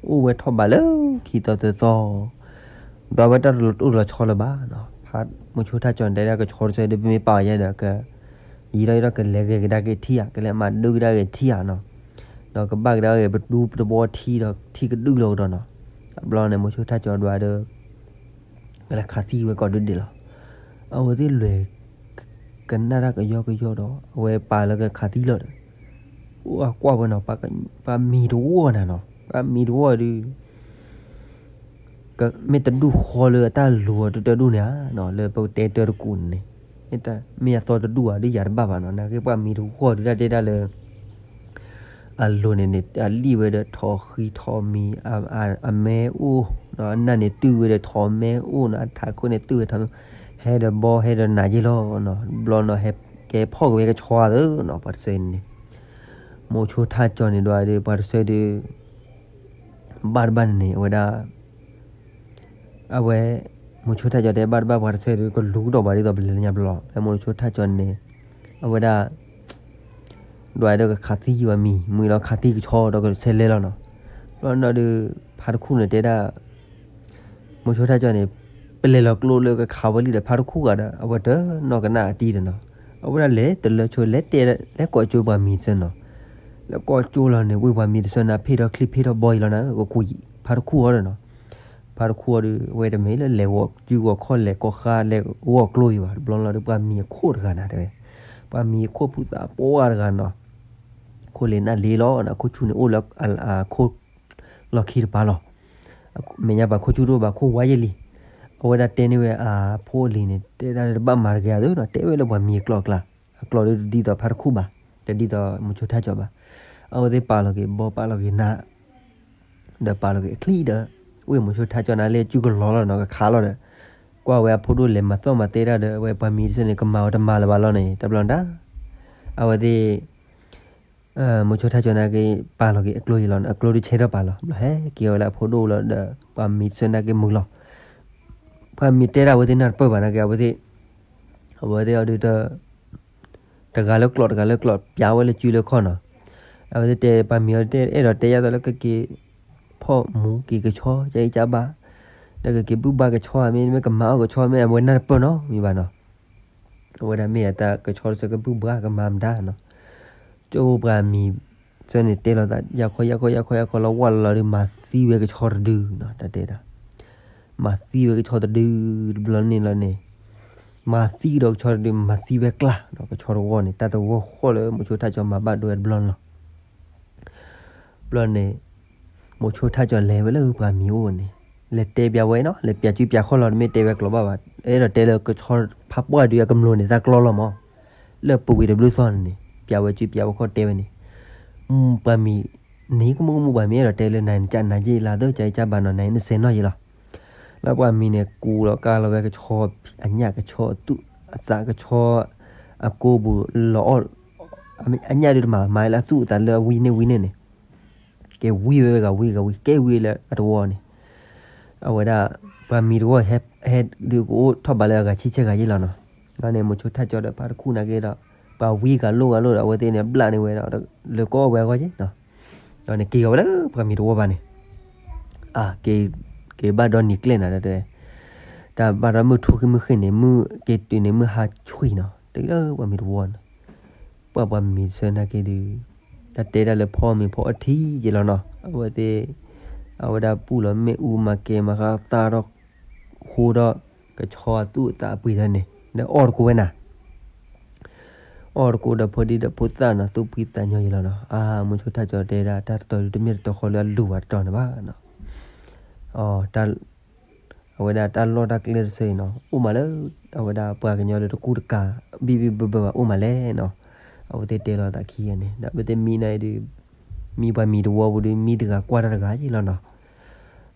အိၣ်ဝဲထီၣ်ဘးလၢခံသီသၢသီ ဒီးအဝဲတၢ်တလီၤတိၢ်လီၤဆီလၢၤဘၣ်နီၤ, မိၤဆိထါကၠီၤတဲဒၣ်ကဆီတဆၢဒီး ပမ့ၢ်ပာ်အီၤယါဒီး ကယံာ်ထီၣ်ယံာ်ထီၣ် ကလဲၤဂဲၤကဒါက့ၤထံဧါ ကလဲၤမၤဒုကဒါက့ၤထံဧါနီၤ, ဒီးကဘၣ်ကဒါက့ၤပဒူပတဘီထံဒီးထံကဒုၣ်လီၤကဒီးနီၤ, တဘျီန့ၣ် မိၤဆိထါကၠီၤဒွးဒီး ကလဲၤခးသံဝဲကိးဒုဒ့ၣ်လီၤ, အဝဲသ့ၣ်လဲၤ ကနၣ်တၢ်ကယီကယီဒီး အဝဲပာ်လၢကခးသံလီၤဒီး အိၣ်အကွၢ်ဝဲနီၤ, ပှၤမံၤတဝီနၤနီၤ, ပှၤမံၤတဝီဒုး မ့ၢ်တဒူၣ်ဃီလၢအတၢ်လူၤအီၤတတၢဒူၣ်န့ၣ်ဧါနီၤ, လၢပကတဲတၢတကူးန့ၣ်, မ့ၢ်အသီတဒူၣ်ဧါ ဒ်ယၤတဘၣ်ဘၣ်နီၤ, နာ်က့ပှၤမံၤတဂီၢ်ဒုးတၢ်တဲဒၣ်လၢ အလိၤန့ၣ်န့ၣ် အလံၣ်ဝဲဒီးထိးဃံထိးမံၤ, အမဲအိၣ်, အနၢ်န့ၣ်တုၢ်ဝဲဒီးထိးမဲအိၣ်နီၤ, အထးခိၣ်န့ၣ်တုၢ်ဝဲထိးမဲ, ဟဲဒီးဘီဟဲဒီးနးယ့ၢ်လီၤနီၤ, ဘျီနီၤ ဟဲကဲဖီၣ်က့ၤဝဲကဆီအသးနီၤ, ပှၤတဆၢန့ၣ်န့ၣ်, မိၤဆိထၣ်ကၠီန့ၣ်ဒီး ပှၤတဆၢဒုး ဘၣ်တဘၣ်န့ၣ်န့ၣ် အဝဲဒၣ် အဝဲ မိၤဆိထၣ်ကၠီတဲဘၣ်တဘၣ်ပှၤတဆၢဒုး ကလူၤကဒီးဘၣ်ဒ်သိးပလဲၤလၢညါဘျီလီၤ. ဖဲမိၤဆိထၣ်ကၠီန့ၣ် အဝဲဒၣ် ဒွးဒီးကခးသံယံၤဘၣ်မံၤ, မံၤလီၤခးသံကဆီဒီးကဆဲးလဲၤလီၤနီၤ. ဘျီနီၤဒုး ဖါတခူၣ်န့ၣ်တဲဒၣ် မိၤဆိထၣ်ကၠီန့ၣ် ပလဲၤလီၤကျိလၢကခးဝဲလံဒီး ဖါတခူၣ်ဂၤဒီး အဝဲတနီၢ်ကနၣ်အတံၢ်ဒီးနီၤ. အဝဲဒၣ်လဲၤတလၢဆိ လဲၤတဲ လဲၤကိးကၠိပှၤမံၤတဆၢနီၤ. လဲၤကိးကၠိလီၤန့ၣ် ဝ့ၢ်ပှၤမံၤတဆၢန့ၣ် ဖ့ၣ်ထီၣ်ချံဖ့ၣ်ထီၣ်ဘီအံၤလီၤန့ၣ် ကကူးဖါတခူၣ်အီၤဒီးနီၤ. ဖါတခူၣ်အီၤဒီး အဝဲတမ့ၢ်လၢလဲၤဂီၤစုဂီၤခီၣ်လဲၤကိးဃါလဲၤဂီၤကျိအံၤဘၣ်. တဘျီလီၤဒီးပှၤမံၤအခိၣ်တဂၤနၤတဲဝဲ, ပှၤမံၤအခိၣ်ဖိသၣ်ပှၢ်တဂၤနီၤ. ခိၣ်လ့ၤနၢ်လ့လီၤနီၤ, ခိၣ်ဆူန့ၣ်အိၣ်လၢအခိၣ်လီၢ်ခံတပၤလီၤ. မဲာ်ညါပှၤခိၣ်ဆူတအိၣ်ဘၣ် ခိၣ်ဝါယဲၢ်လံ. အဝဲဒၣ်တဲန့ၢ်ဝဲအဖိအလံၤန့ၣ် တဲဒၣ်တဘၣ်မၤတဂ့ၤအသိးနီၤ, တဲဝဲလၢပှၤမံၤအကျိာ်အကျါ, အကျိာ်ဒ်တဒ်သိးဖါတခူၣ်ဘၣ်, တဒ်သိးမိၤဆိထၣ်ကၠီဘၣ်. အဝဲသ့ၣ်ပာ်လီၤက့ၤဘီပာ်လီၤက့ၤနး ဒီးပာ်လီၤက့ၤအချံဒီး ဝ့ၢ်မိၤဆိထၣ်ကၠီန့ၣ်လၢစုကလီၤလီၤနီၤ ကခးလီၤဒီး ကွၢ်ဝဲအဖိဒိၣ်လဲၤမၤသီၣ်မၤသဲတၢ်ဒီး အဝဲပှၤမံၤတဆၢန့ၣ် ကမၤအီၤတမၤလၢၤဘၣ်လီၤန့ၣ် တဘျီတၢ် အဝဲသ့ၣ် မိၤဆိထၣ်ကၠီနာ်က့ ပာ်လီၤက့ၤအကျိယံၤလီၤန့ၣ် အကျိဒုးဆဲထီၣ်ပာ်လီၤ ဘျီဟဲက့ၤဝဲလၢအဖိဒိၣ်လီၤဒီး ပှၤမံၤတဆၢနာ်က့မုာ်လီၤ. ပှၤမံၤတဲဒၣ်အဝဲသ့ၣ်နၢ်တပၢၢ်ဘၣ်နာ်က့ အဝဲသ့ၣ် အဝဲသ့ၣ်အီၤဒုး တဂၤလၢကျိာ်တဂၤလၢကျိာ် ပျးဝဲလၢစုလၢခီၣ်နီၤ. အဝဲသ့ၣ်တဲ ပှၤမံၤအီၤတဲ အဲၣ်ဒိးတဲယၤသိးလၢကက့ၤ ဖီၣ်မူက့ၤကဆီ ကၢ်အံၣ်ကၢ်ဘါ ဒီးကက့ၤဘုၣ်ဘါကဆီ မ့တမ့ၢ်ကမၤအီၣ်ကဆီ မ့ၢ်အဝဲနၢ်တပၢၢ်နီတမံၤဘၣ်နီၤ. အဝဲဒၣ်မ့ၢ်အတၢ်ကဆီတဆၢကဘုၣ်ဘါကမၤမတၤနီၤ. ကၠိပှၤမံၤဆၢန့ၣ်တဲလီၤသး ယၤခီယၤခီယၤခီယၤခီလီၤဝၢ်လီၤလီၤဒီး မၤသံဝဲကဆီတဒုနီၤ တၢ်တဲဒၣ် မၤသံဝဲကဆီတဒု တဘျီန့ၣ်လီၤန့ၣ် မၤသံဒီးကဆီတဒု မၤသံဝဲကျါနီၤ ကဆီတဝီန့ၣ် တၢ်တဝီဃီလၢမိၤဆိထၣ်ကၠီမၤဘၣ်ဒိဝဲတဘျီန့ၣ်လီၤ. ဘျီန့ၣ် မိၤဆိထၣ်ကၠီလဲၤဝဲလၢပှၤမံၤအိၣ်န့ၣ် လဲၤတဲပျးဝဲနီၤ လဲၤပျးစုပျးခီၣ်လီၤ တမ့ၢ်တဲဝဲကျိာ်ဘၣ်ဘၣ် အဲၣ်ဒိးတဲလၢကဆီဖါပှၢ်ဒုးအကမျိၤန့ၣ် တၢ်ကျီလီၤမး လၢပူၤကွံာ်တဘျုးသီန့ၣ်န့ၣ် ပျးဝဲစုပျးဝဲခီၣ်တဲဝဲန့ၣ် ပှၤမံၤန့ၣ် ကမုၢ်ကမုၢ်ပှၤမံၤအဲၣ်ဒိးတဲလၢနၤနကနၤယ့ၢ်လၢသိး ကၢ်အံၣ်ကၢ်ဘါနီၤ နၤနစဲးနီၣ်ယ့ၢ်လီၤ. လၢပှၤမံၤန့ၣ် ကူလီၤကါလီၤဝဲကဆီ အညၣ်ကဆီအသူၣ်အသးကဆီ အကိပူၤလီၤအီၣ် အညၣ်ဒုးတမၤ မၤလၢအသူၣ်အသးလၢအဝံန့ၢ်ဝံန့ၢ်န့ၣ် ကဲဝံဝဲဂၤဝံဂၤဝံ ကဲဝံလၢအတဝီန့ၣ် အဝဲဒၣ် ပှၤမံၤတဝီဟဲ ဟဲဒုးကအိၣ်ထီၣ်ဘးလၢအဂၤဆံဆဲဂၤယ့ၢ်လီၤနီၤ. လီၤန့ၣ် မိၤဆိထၣ်ကၠီဒီးဖါတခူၣ်နာ်က့ဒီး ပှၤဝံဂၤလိၣ်ဂၤလိၣ်ဒီး အဝဲသ့ၣ်န့ၣ် ဘျၣ်န့ၢ်ဝဲဒီး လၢကီဝဲအဂီၢ်က့နီၤ. ဒီးန့ၣ်က့ၤဂီၤဝဲလၢပှၤမံၤတဝီဘၣ်န့ၣ် က့ၤဘၣ်ဒီနံၤကျဲၣ်နၤတဲ တၢ်ဘၣ်ဒီးမုၢ်ထူၣ်က့ၤမုၢ်ဃ့ၢ်န့ၣ် မုၢ်က့ၤတုၤန့ၣ်မုၢ်ဟါဆှံနီၤ တုၤလၢပှၤမံၤတဝီန့ၣ် ပှၤပှၤမံၤတဆၢနာ်က့ဒုး တၢ်တဲဒၣ်လၢဖီမ့ၤဖီအထံယ့ၢ်လီၤနီၤ. အဝဲသ့ၣ် အဝဲဒၣ်ပူၢ်လီၤမ့ၣ်အူမၤကဲမၤဃါသၣ်ထီၣ်ဃိဒီး ကဆီအသူၣ်အသးအပှ့ၤတၢ်န့ၣ် ဒီးအီၣ်တကိးဝဲနၤ အီၣ်တကိးဒီးဖိဒံဒီးဖိသၣ်နီၤ သူၣ်ဖှံသးညီယ့ၢ်လီၤနီၤ. အါ မိၤဆိထၣ်ကၠီတဲဒၣ် တၢ်တတီၤဒုးတမ့ၢ်တတီၤဃီလၢအလူၤဘၣ်တတီၤန့ၣ်ဘၣ်နီၤ. အဝဲဒၣ်တၢ်လီၢ်တၢ်ကျဲတဆၢအံၤနီၤ အိၣ်မးလၢ အဝဲဒၣ်ပှၤကညီလၢတကူတကၤ ဘံၣ်ဘံၣ်ဘၢဘၢဘၣ်အိၣ်မးလဲၣ်နီၤ. အဝဲသ့ၣ်တဲလီၤသးခံဂၤန့ၣ် ဒီးအဝဲသ့ၣ်မံနၤအံၤဒုး မံပှၤမံၤတဝီပူၤဒုး မံတဂၤကွၢ်တၢ်တဂၤယ့ၢ်လီၤနီၤ.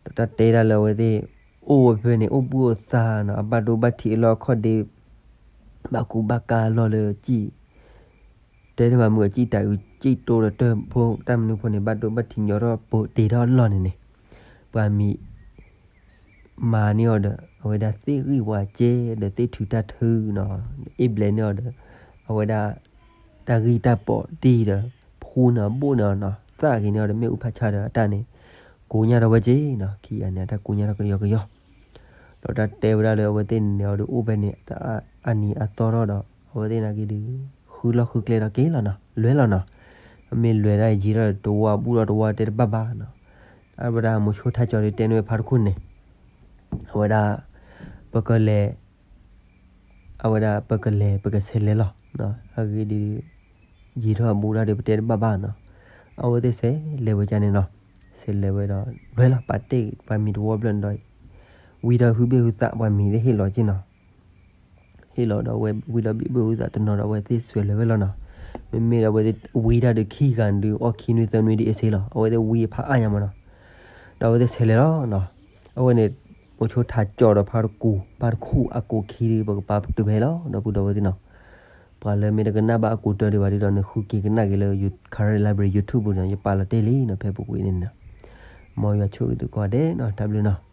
ဒီးတၢ်တဲဒၣ်လၢအဝဲသ့ၣ် အိၣ်ဝဲဖဲန့ၣ် အိၣ်ဘှံးအိၣ်သါနီၤ အဘၣ်ဒိဘၣ်ထံးအလီၢ်အခီၣ်ဒ့ ဘၣ်ကူဘၣ်ကၤအလီၢ်လၢကံၣ် တဲတမၤမုာ်အကံၣ်တၢ်အုး ကံၣ်တိဒီးတၢ်ဖိတၢ်မနုၤဖိန့ၣ် ဘၣ်ဒိဘၣ်ထံးညီထီၣ်ပိာ်တ့ၢ်ထီၣ်အလီၢ်န့ၣ်န့ၣ် ပှၤမံၤ မၤန့ၢ်အီၤဒီး အဝဲဒၣ်သ့ၣ်ဂံၢ်ဝၤကဲဒီးသ့ၣ်ထုးတၢ်ထုနီၤ အ့ၣ်ဘျဲးန့ၢ်အီၤဒီး အဝဲဒၣ် တၢ်ဂံၢ်တၢ်ပိာ်တ့ၢ်ဒီး ဖှူန့ၢ်အီၤဘိၣ်န့ၢ်အီၤနီၤ သၣ်က့ၤန့ၢ်အီၤဒီးမ့ၣ်အူဖးဆါဒီးအတၢ်န့ၣ် ကိးညါထီၣ်ဝဲက့နီၤ ခံဂၤန့ၣ် အတၢ်ကိးညါထီၣ်ကယီကယီ ဒီးတၢ်တဲဝဲဒၣ်လၢအဝဲသ့ၣ်န့ၣ်အီၤဒုးအိၣ်ဖဲန့ၣ် အနံၤအသီထီၣ်ဒီး အဝဲသ့ၣ်နာ်က့ဒုး ဃုလီၢ်ဃုကျဲဒီးက့ၤလီၤနီၤ လဲၤလီၤနီၤ အမ့ၢ်လဲၤဒၣ်ယံာ်ထီၣ်တဝီဘူၣ်ထီၣ်တဝီတဲတဘၣ်ဘၣ်နီၤ အဝဲဒၣ်မိၤဆိထၣ်ကၠီဒုးတဲန့ၢ်ဝဲဖါတခူၣ်န့ၣ် အဝဲဒၣ် ပကလဲၤ အဝဲဒၣ်ပကလဲၤပကဆဲးလဲၤလီၤ အဂ့ၢ်ဒ် ယံာ်ထီၣ်အဘူးဒီးပတဲတဘၣ်ဘၣ်နီၤ အဝဲသ့ၣ်ဆဲးလဲၤဝဲကန့ၣ်လီၤ ဆဲးလဲၤဝဲဒီး လွဲလီၤ ပာ်တ့ၢ်ပှၤမံၤတဝီဘျၢၣ်န့ၣ်ဒီး ဝံဒီးဟုဘ့ၣ်ဟုသး ပှၤမံၤသ့ၣ်ဟ့ၣ်လီၤက့နီၤ. ဟ့ၣ်လီၤဒီးအဝဲဝံဒီးဘ့ၣ်ဟုသးတနီၤဒီး အဝဲသ့ၣ်ဆဲးလဲၤဝဲလီၤနီၤ. မ့မ့ၢ်ဒီးအဝဲသ့ၣ်ဝံတၢ်ဒီးခံဂၤဒုး အီၣ်ခံနွံသၢနွံဒ်အ့ၣ်စ့လီၤ. အဝဲသ့ၣ်ဝံအဖးအါညါမးနီၤ. ဒီးအဝဲသ့ၣ်ဆဲးလဲၤလီၤနီၤ. အဝဲန့ၣ် အိၣ်ဆိထးကၠီၣ်ဒီးဖါတကူၣ် ဖါတခူၣ်အကိးခံဒီး ပကပာ်ပတုာ်ဖဲလီၤ ဒီပုၢ်ဒီဝဲၢ်သ့ၣ်နီၤ. ပှၤလၢမ့ၢ်တကနၣ်ဘၣ်အကူးတၢ်ဒံးဘၣ်ဒီး နဃုက့ၤကနၣ်က့ၤလၢ Karen Library YouTube ပူၤန့ၣ် ယပာ်လီၤတ့ၢ်လံနီၤ ဖဲပူၤကွံာ်န့ၣ်နီၤ. မ်ယွၤဆိၣ်ဂ့ၤသုကိးဂၤဒဲးနီၤ တၢ်ဘျုးနီၤ.